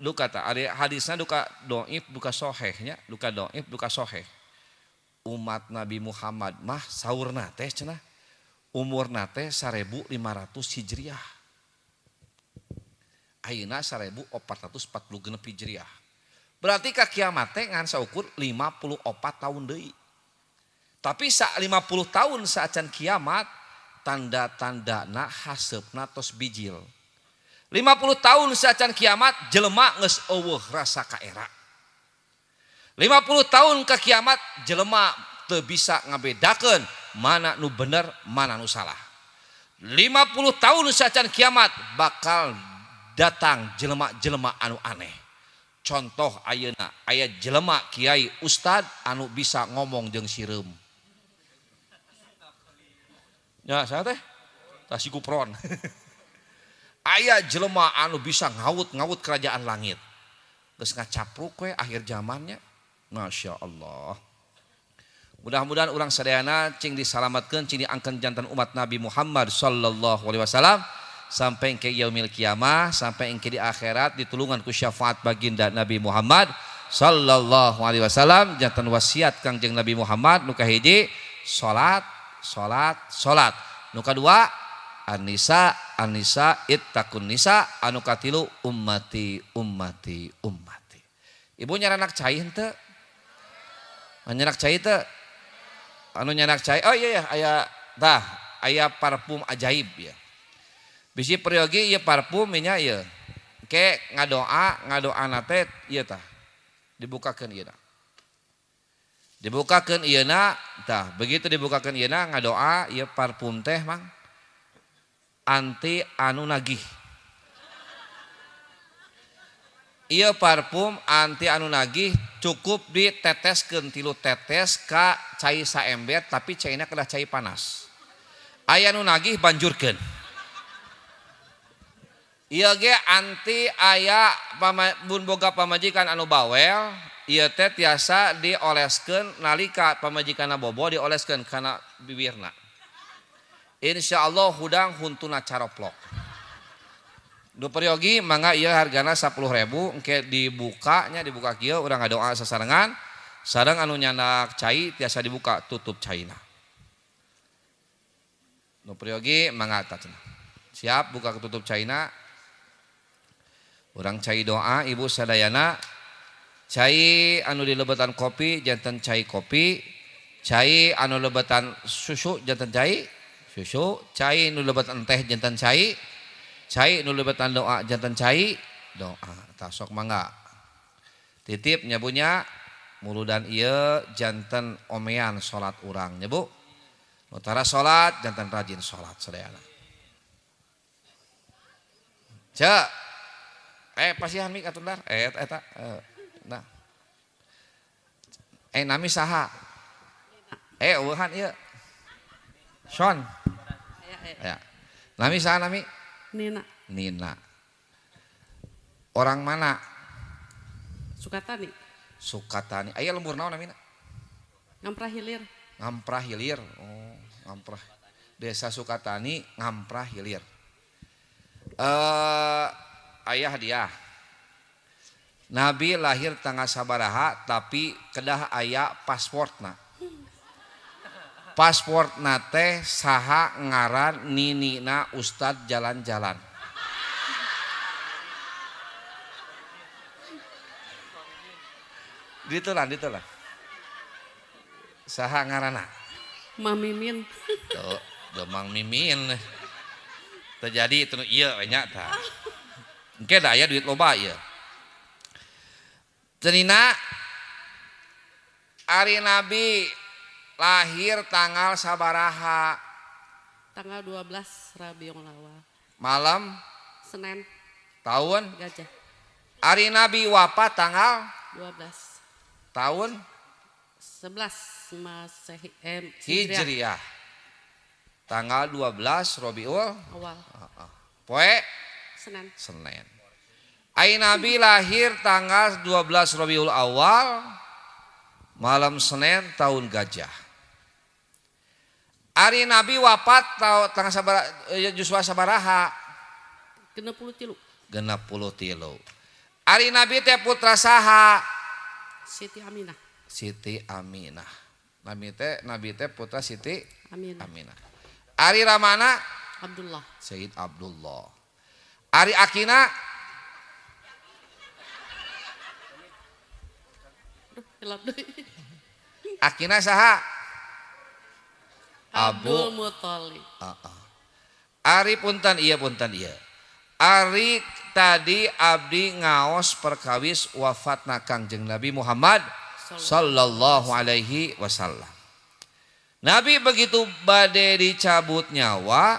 duka ta ari hadisna duka dhaif duka sahihnya duka dhaif duka sahih. Umat Nabi Muhammad mah saurna teh cenah umurna teh 1500 Hijriah. Ayeuna 1446 Hijriah. Berarti ka kiamat teh ngan saukur 54 tahun deui. Tapi sa 50 tahun saacan kiamat tanda-tandana haseupna tos bijil. 50 tahun saacan kiamat jelema geus eueuh rasa kaera. 50 tahun ka kiamat jelema teu bisa ngabedakeun mana nu bener mana nu salah. 50 tahun saacan kiamat bakal datang jelema-jelema anu aneh. Contoh ayeuna aya jelema kiai ustad anu bisa ngomong jeung sireum. Ya saya teh tah si kupron. Aya jelema anu bisa ngawut-ngawut kerajaan langit. Geus ngacapruk we akhir zamannya. Masya Allah. Mudah-mudahan urang sadayana cing disalamatkeun cing diangkeun jantan umat Nabi Muhammad sallallahu alaihi wasallam sampai ke yaumil kiamah, sampai ke di akhirat ditulungan ku syafaat baginda Nabi Muhammad sallallahu alaihi wasallam. Jantan wasiat Kangjeng Nabi Muhammad nu kahiji salat salat salat, nu kadua an-nisa an-nisa ittaqun nisa, anu katilu ummati ummati ummati. Ibu nyaranak cai henteu? Nyanak cai teu? Anu nyanak cai, oh iya ya aya tah aya parfum ajaib ya. Bisi peryogi ieu parfum nya ieu. Ke ngadoa ngadoana teh ieu tah. Dibukakeun ieu na. Dibukakeun ieu na tah, begitu dibukakeun ieu na ngadoa ieu parfum teh mang anti anu nagih. Ieu parfum anti anu nagih cukup diteteskeun 3 tetes ka cai saember tapi caina kedah cai panas. Aya nu nagih banjurkeun. Ieu ge anti aya mun boga pamajikan anu bawel, ieu teh tiasa dioleskeun nalika pamajikanna bobo dioleskeun kana bibirna. Insyaallah hudang huntuna caroplok. Du peryogi mangga ieu hargana 10.000 engke dibukanya dibuka kieu urang ngadoa sasarengan sareng anu nyandak cai tiasa dibuka tutup caina. Nu peryogi mangga tah cenah. Siap buka tutup caina. Urang cai doa ibu sadayana cai anu dilebetan kopi janten cai kopi, cai anu lebetan susu janten cai susu, cai anu lebetan teh janten cai, cai nu lebetan doa janten cai doa. Tah sok mangga titip nyabunya muludan ieu janten omean salat urang nya Bu. Nu tara salat janten rajin salat sadayana. Cek pasihan mik atuh dar eta nah nami saha eueuhan ieu Son ya nami saha nami Nina. Nina. Orang mana? Sukatani. Sukatani. Aya lembur naon namina? Ngamprah Hilir. Ngamprah Hilir. Oh, Ngamprah. Desa Sukatani, Ngamprah Hilir. Ayah hadiah. Nabi lahir tanggal sabaraha tapi kedah aya pasportna. Pasportna teh saha ngaran ninina ustad jalan-jalan. Ditulah, ditulah. Saha ngaranna? Mamimin. Tuh, Demang Mimin. Terjadi itu ieu we nya tah. Engke da aya duit loba ieu. Cenina ari Nabi lahir tanggal sabaraha? Tanggal 12 Rabiul Awal. Malam Senin. Tahun Gajah. Ari Nabi wafat tanggal 12. Tahun 11 Masehi Hijriah. Tanggal 12 Rabiul Awal. Poe Senin. Senin. Ari Nabi lahir tanggal 12 Rabiul Awal malam Senin tahun Gajah. Ari Nabi wafat tanggal sabaraha Yuswa sabaraha? 63. 63. Ari Nabi teh putra saha? Siti Aminah. Siti Aminah. Nabi teh putra Siti Aminah. Aminah. Ari ramana? Abdullah. Sayyid Abdullah. Ari akina? Akina saha? Abdul Muthalib. Ari punten ieu punten ieu. Ari tadi abdi ngaos perkawis wafatna Kangjeng Nabi Muhammad sallallahu alaihi wasallam. Nabi begitu bade dicabut nyawa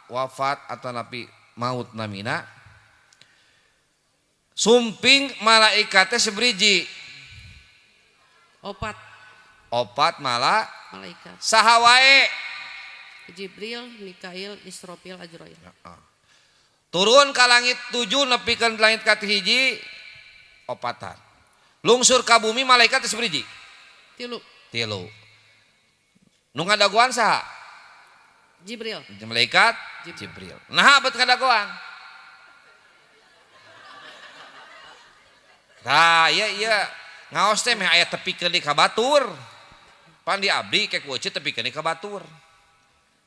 wafat atau nabi maut namina sumping malaikatnya sebriji opat opat mala malaikat saha wae Jibril, Mikail, Israfil, Azrail. Turun ka langit 7 nepikeun langit ka 1 opatan. Lungsur ka bumi malaikat sebriji 3. 3. Nu ngadagoan saha? Jibril. Malaikat Jibril. Nah, bet ngadagoan. Tah, ieu ieu ngaos teh meh aya tepikeun di ka batur. Pan di abdi ke ku euceut tepikeun di ka batur.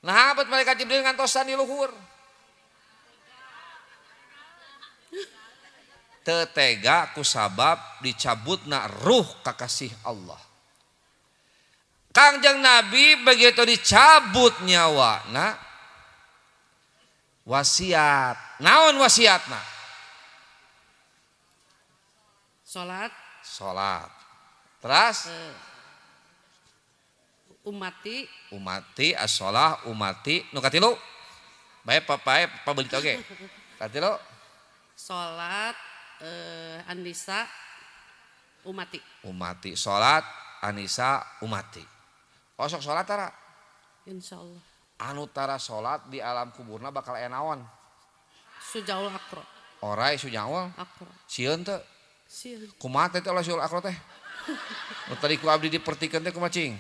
Nah, bet malaikat Jibril ngantosan di luhur. Teu tega ku sabab dicabutna ruh kakasih Allah. Kangjeng Nabi begitu dicabut nyawana wasiat. Naon wasiatna? Salat. Salat. Terus umati, umati as-shalah umati nu katilu. Bae papae pabelit oge. Katilu. Salat Anisa umati. Umati salat Anisa umati. Osok salat tara? Insyaallah. Anu tara salat di alam kuburna bakal aya naon? Sujaul akro. Orai sujaul akro. Sieun teu? Sieun. Kumaha teh olah sujaul akro teh? Nu tadi ku abdi dipertikeun teh kumaha cing?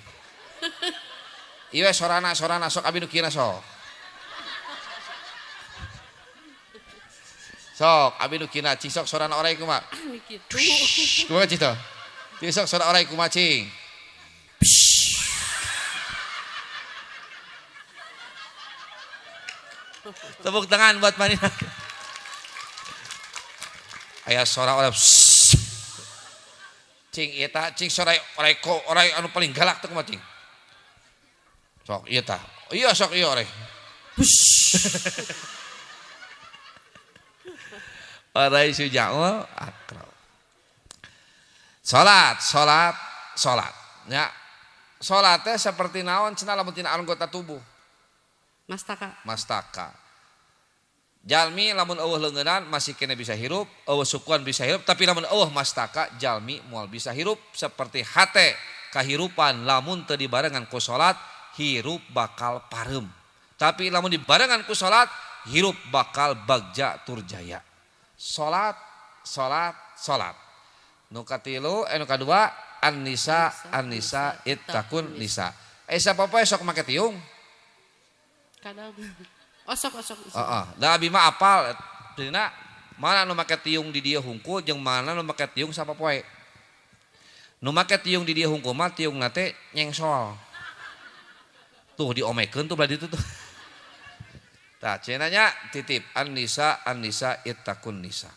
Ieu sorana sorana sok abdi nu kieu sok. Sok abdi nu kieu cing sok sorana orai kumaha? Kitu. Kumaha cing teh? Cing sok sorana orai kumaha cing? Tepuk tangan buat Marina. Aya sora orai. Cing eta cing sora orai ko orai anu paling galak teh kumaha cing? Sok ieu tah. Iya sok ieu orai. Orai sujaul akro. Salat, salat, salat. Ya. Salat teh seperti naon cenah lamun tina anggota tubuh. Mastaka. Mastaka. Jalmi lamun eueuh leungeunnan masih kene bisa hirup, eueuh sukuan bisa hirup, tapi lamun eueuh mastaka jalmi moal bisa hirup seperti hate kahirupan lamun teu dibarengan ku salat hirup bakal pareum. Tapi lamun dibarengan ku salat hirup bakal bagja turjaya. Salat, salat, salat. Nu katilu, nu kadua An-Nisa, An-Nisa ittaqun nisa. Sapa poe sok make tiung? Kadang. Osok osok. Heeh. Da abi mah apal dina mana nu make tiung di dieu hungkul jeung mana nu make tiung sapapoe. Nu make tiung di dieu hungkul mah tiungna teh nyengsol. Tuh diomekeun tuh belah ditu tuh. Tah cenah nya titip An-Nisa An-Nisa ittaqun nisa.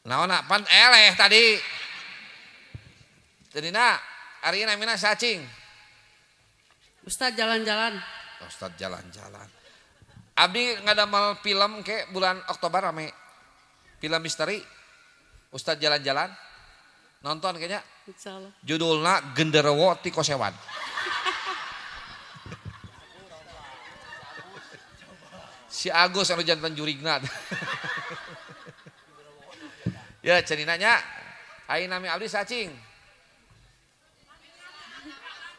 Naonna pan eleh tadi. Tadina ari namina sacing. Ustaz jalan-jalan. Ustad jalan-jalan. Abdi ngadamel film ke bulan Oktober rame. Film misteri. Ustad jalan-jalan. Nonton kayaknya. Insyaallah. Judulna Genderuwo ti Kosewan. Si Agus anu jantan jurigna. Ya cenina nya ai nami abdi sacing.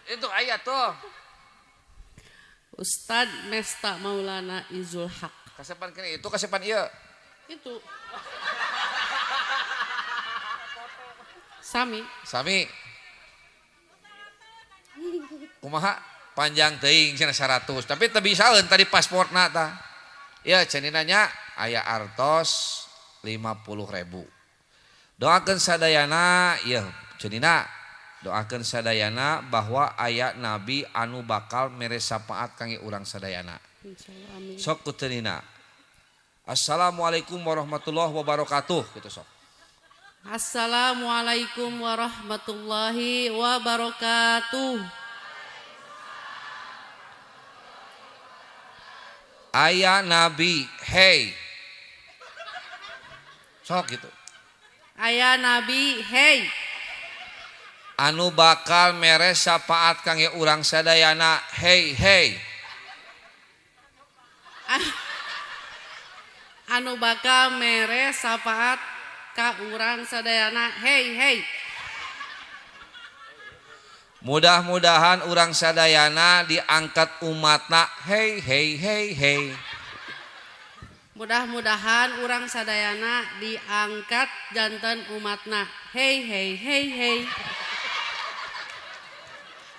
Itu aya tuh. Ustad Mesta Maulana Izul Haq. Kasepan kene itu kasepan ieu. Itu. Sami. Sami. Kumaha panjang teuing cenah 100 tapi teu bisaeun tadi pasportna tah. Ya cenina nya aya artos 50.000. Doakeun sadayana ieu cenina doakeun sadayana bahwa aya nabi anu bakal mere syafaat kangge urang sadayana. Insyaallah amin. Sok ku cenina. Assalamualaikum warahmatullahi wabarakatuh gitu sok. Assalamualaikum warahmatullahi wabarakatuh. Aya nabi, hey. Sok gitu. Aya nabi, hey. Anu bakal mere syafaat kangge urang sadayana, hey hey. Anu bakal mere syafaat ka urang sadayana, hey hey. Mudah-mudahan urang sadayana diangkat umatna, hey hey hey hey. Mudah-mudahan urang sadayana diangkat janten umatna, hey hey hey hey.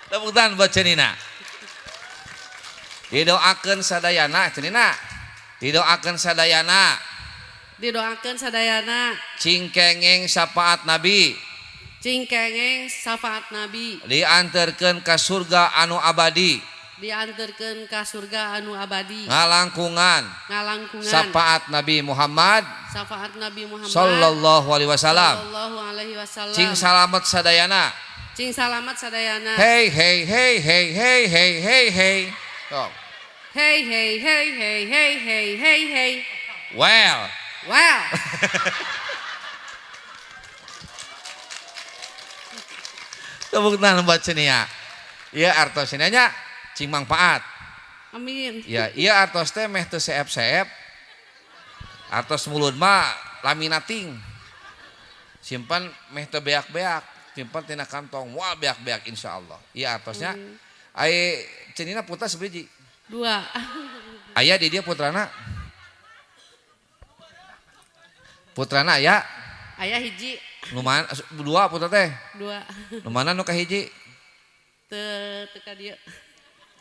Tepuk tangan buat cenina. Didoakeun sadayana cenina. Didoakeun sadayana. Didoakeun sadayana. Cing kengeng syafaat nabi. Cing kengeng syafaat nabi. Dianterkeun ka surga anu abadi. Dianterkeun ka surga anu abadi. Ngalangkungan. Ngalangkungan. Syafaat Nabi Muhammad. Syafaat Nabi Muhammad. Sallallahu alaihi wasallam. Sallallahu alaihi wasallam. Cing salamet sadayana. Cing salamat sadayana. Hey hey hey hey hey hey hey hey. Sok. Hey hey hey hey hey hey hey hey. Well. Well. Tepuk tangan buat Cenia. Iya artos nya cing mangpaat. Amin. Ya, iya artos teh meh teu seep-seep. Artos mulut mah laminating. Simpan meh teu beak-beak, simpan tina kantong, moal beak-beak insyaallah. Iya artosnya. Ai cenina putra sebiji. Dua. Aya di dia putrana. Putrana aya? Aya hiji. Nu mana dua putra teh? Dua. Nu mana nu kahiji? Teu teu ka dieu.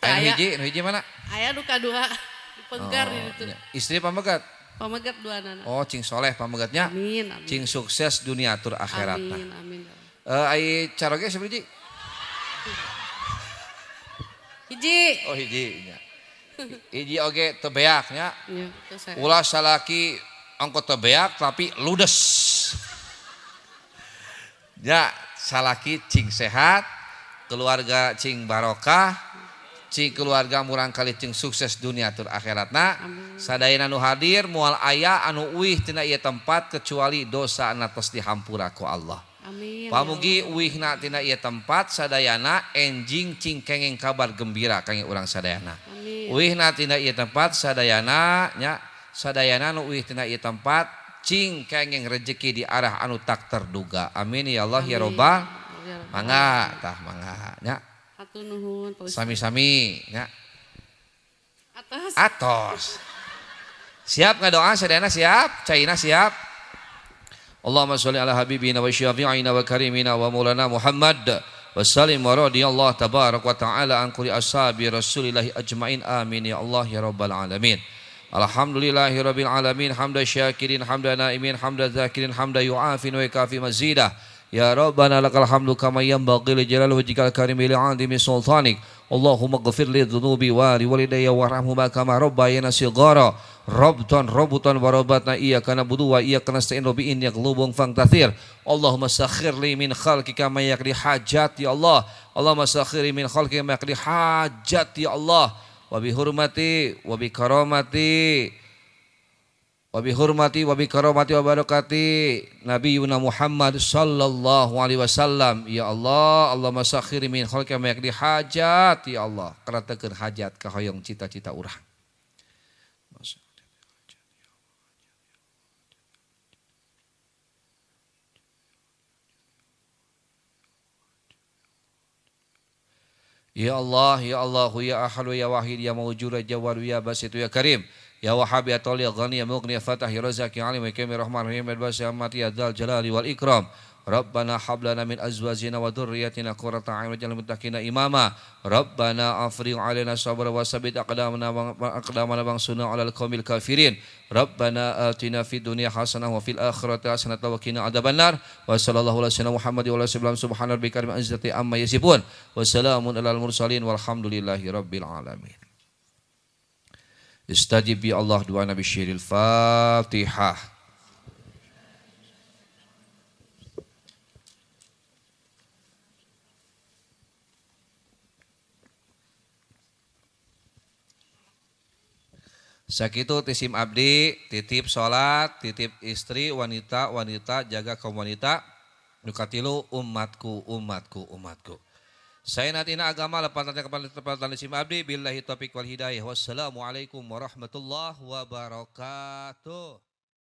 Aya hiji, nu hiji mana? Aya nu kadua. Dipenggar di ditu. Istri pamegat? Pamegat dua nana. Oh, cing soleh pamegatnya. Amin, amin. Cing sukses dunia tur akhiratna. Amin, amin. Ai caroge sabiji? Hiji. Oh, hiji nya. Hiji oge teu beak nya. Nya, teu saya. Ulah salaki ongko teu beak tapi ludes. Ya, salaki cing sehat, keluarga cing barokah, cing keluarga murang kali cing sukses dunia tur akhiratna. Sadayana nu hadir moal aya anu uih tina ieu tempat kecuali dosa na tos dihampura ku Allah. Amin. Pamugi uihna tina ieu tempat sadayana enjing cing kengeng kabar gembira kangge urang sadayana. Amin. Uihna tina ieu tempat sadayana nya sadayana nu uih tina ieu tempat cing kengeng rejeki di arah anu tak terduga. Amin ya Allah ya robbal. Mangga tah mangga nya. Hatur nuhun Pak Ustaz. Sami-sami nya. Atos. Atos. Siap ngadoa sadayana siap, caina siap. Allahumma sholli ala habibina wa syafi'ina wa karimina wa maulana Muhammad wa sallim wa radiyallahu tabarak wa ta'ala an kulli ashabi rasulillahi ajmain. Amin ya Allah ya rabbal alamin. Alhamdulillahi rabbil alamin, hamda syakirin, hamda naimin, hamda zakirin, hamda yu'afin wa yukafi mazidah. Ya Rabbana lakal hamdu kama yanbaghi li jalali wajhikal karim li 'azimi sultanik. Allahumma ighfir li dhunubi wa li walidayya warhamhuma kama rabbayana shighara. Rabtan rabutan wa rabatna iyyaka na'budu wa iyyaka nasta'in wa bi innaka qulubun fantathir. Allahumma sakhir li min khalqika ma yaqdi hajat ya Allah. Allahumma sakhir li min khalqika ma yaqdi hajat ya Allah. Wa bi hurmati wa bi karamati wa bi hurmati wa bi karamati wa barakati Nabiyuna Muhammad sallallahu alaihi wasallam. Ya Allah, Allahumma sakhir min khalqika ma yaqdi hajat. Ya Allah, karatekeun hajat kahoyong cita-cita urang. Ya Allah, ya Allah, ya Ahad, ya Wahid, ya Mawjud, ya Jawad, ya Basit, ya Karim, ya Wahhab, ya Tali, ya Ghani, ya Mughni, ya Fatah, ya Razak, ya Alim, ya Karim, ya Rahman, ya Rahim, ya Mati, ya Dzal Jalali wal Ikram. Rabbana hab lana min azwajina wa dhurriyyatina qurrata a'yun waj'alna lil muttaqina imama. Rabbana afrigh 'alaina sabra wa tsabbit aqdamana wansurna 'alal qaumil kafirin. Rabbana atina fid dunya hasanah wa fil akhirati hasanah wa qina adzabannar. Wa sallallahu ala sayyidina Muhammad wa ala alihi wasallam. Subhana rabbika rabbil izzati amma yasifun wa salamun alal mursalin walhamdulillahi rabbil alamin. Istajib ya Allah doa Nabi Syiril Fatihah. Sakitu tisim abdi, titip salat, titip istri, wanita, wanita, jaga kaum wanita, nu katilu umatku, umatku, umatku. Saya natina agama lepatan kepada tisim abdi, billahi taufiq wal hidayah. Wassalamualaikum warahmatullahi wabarakatuh.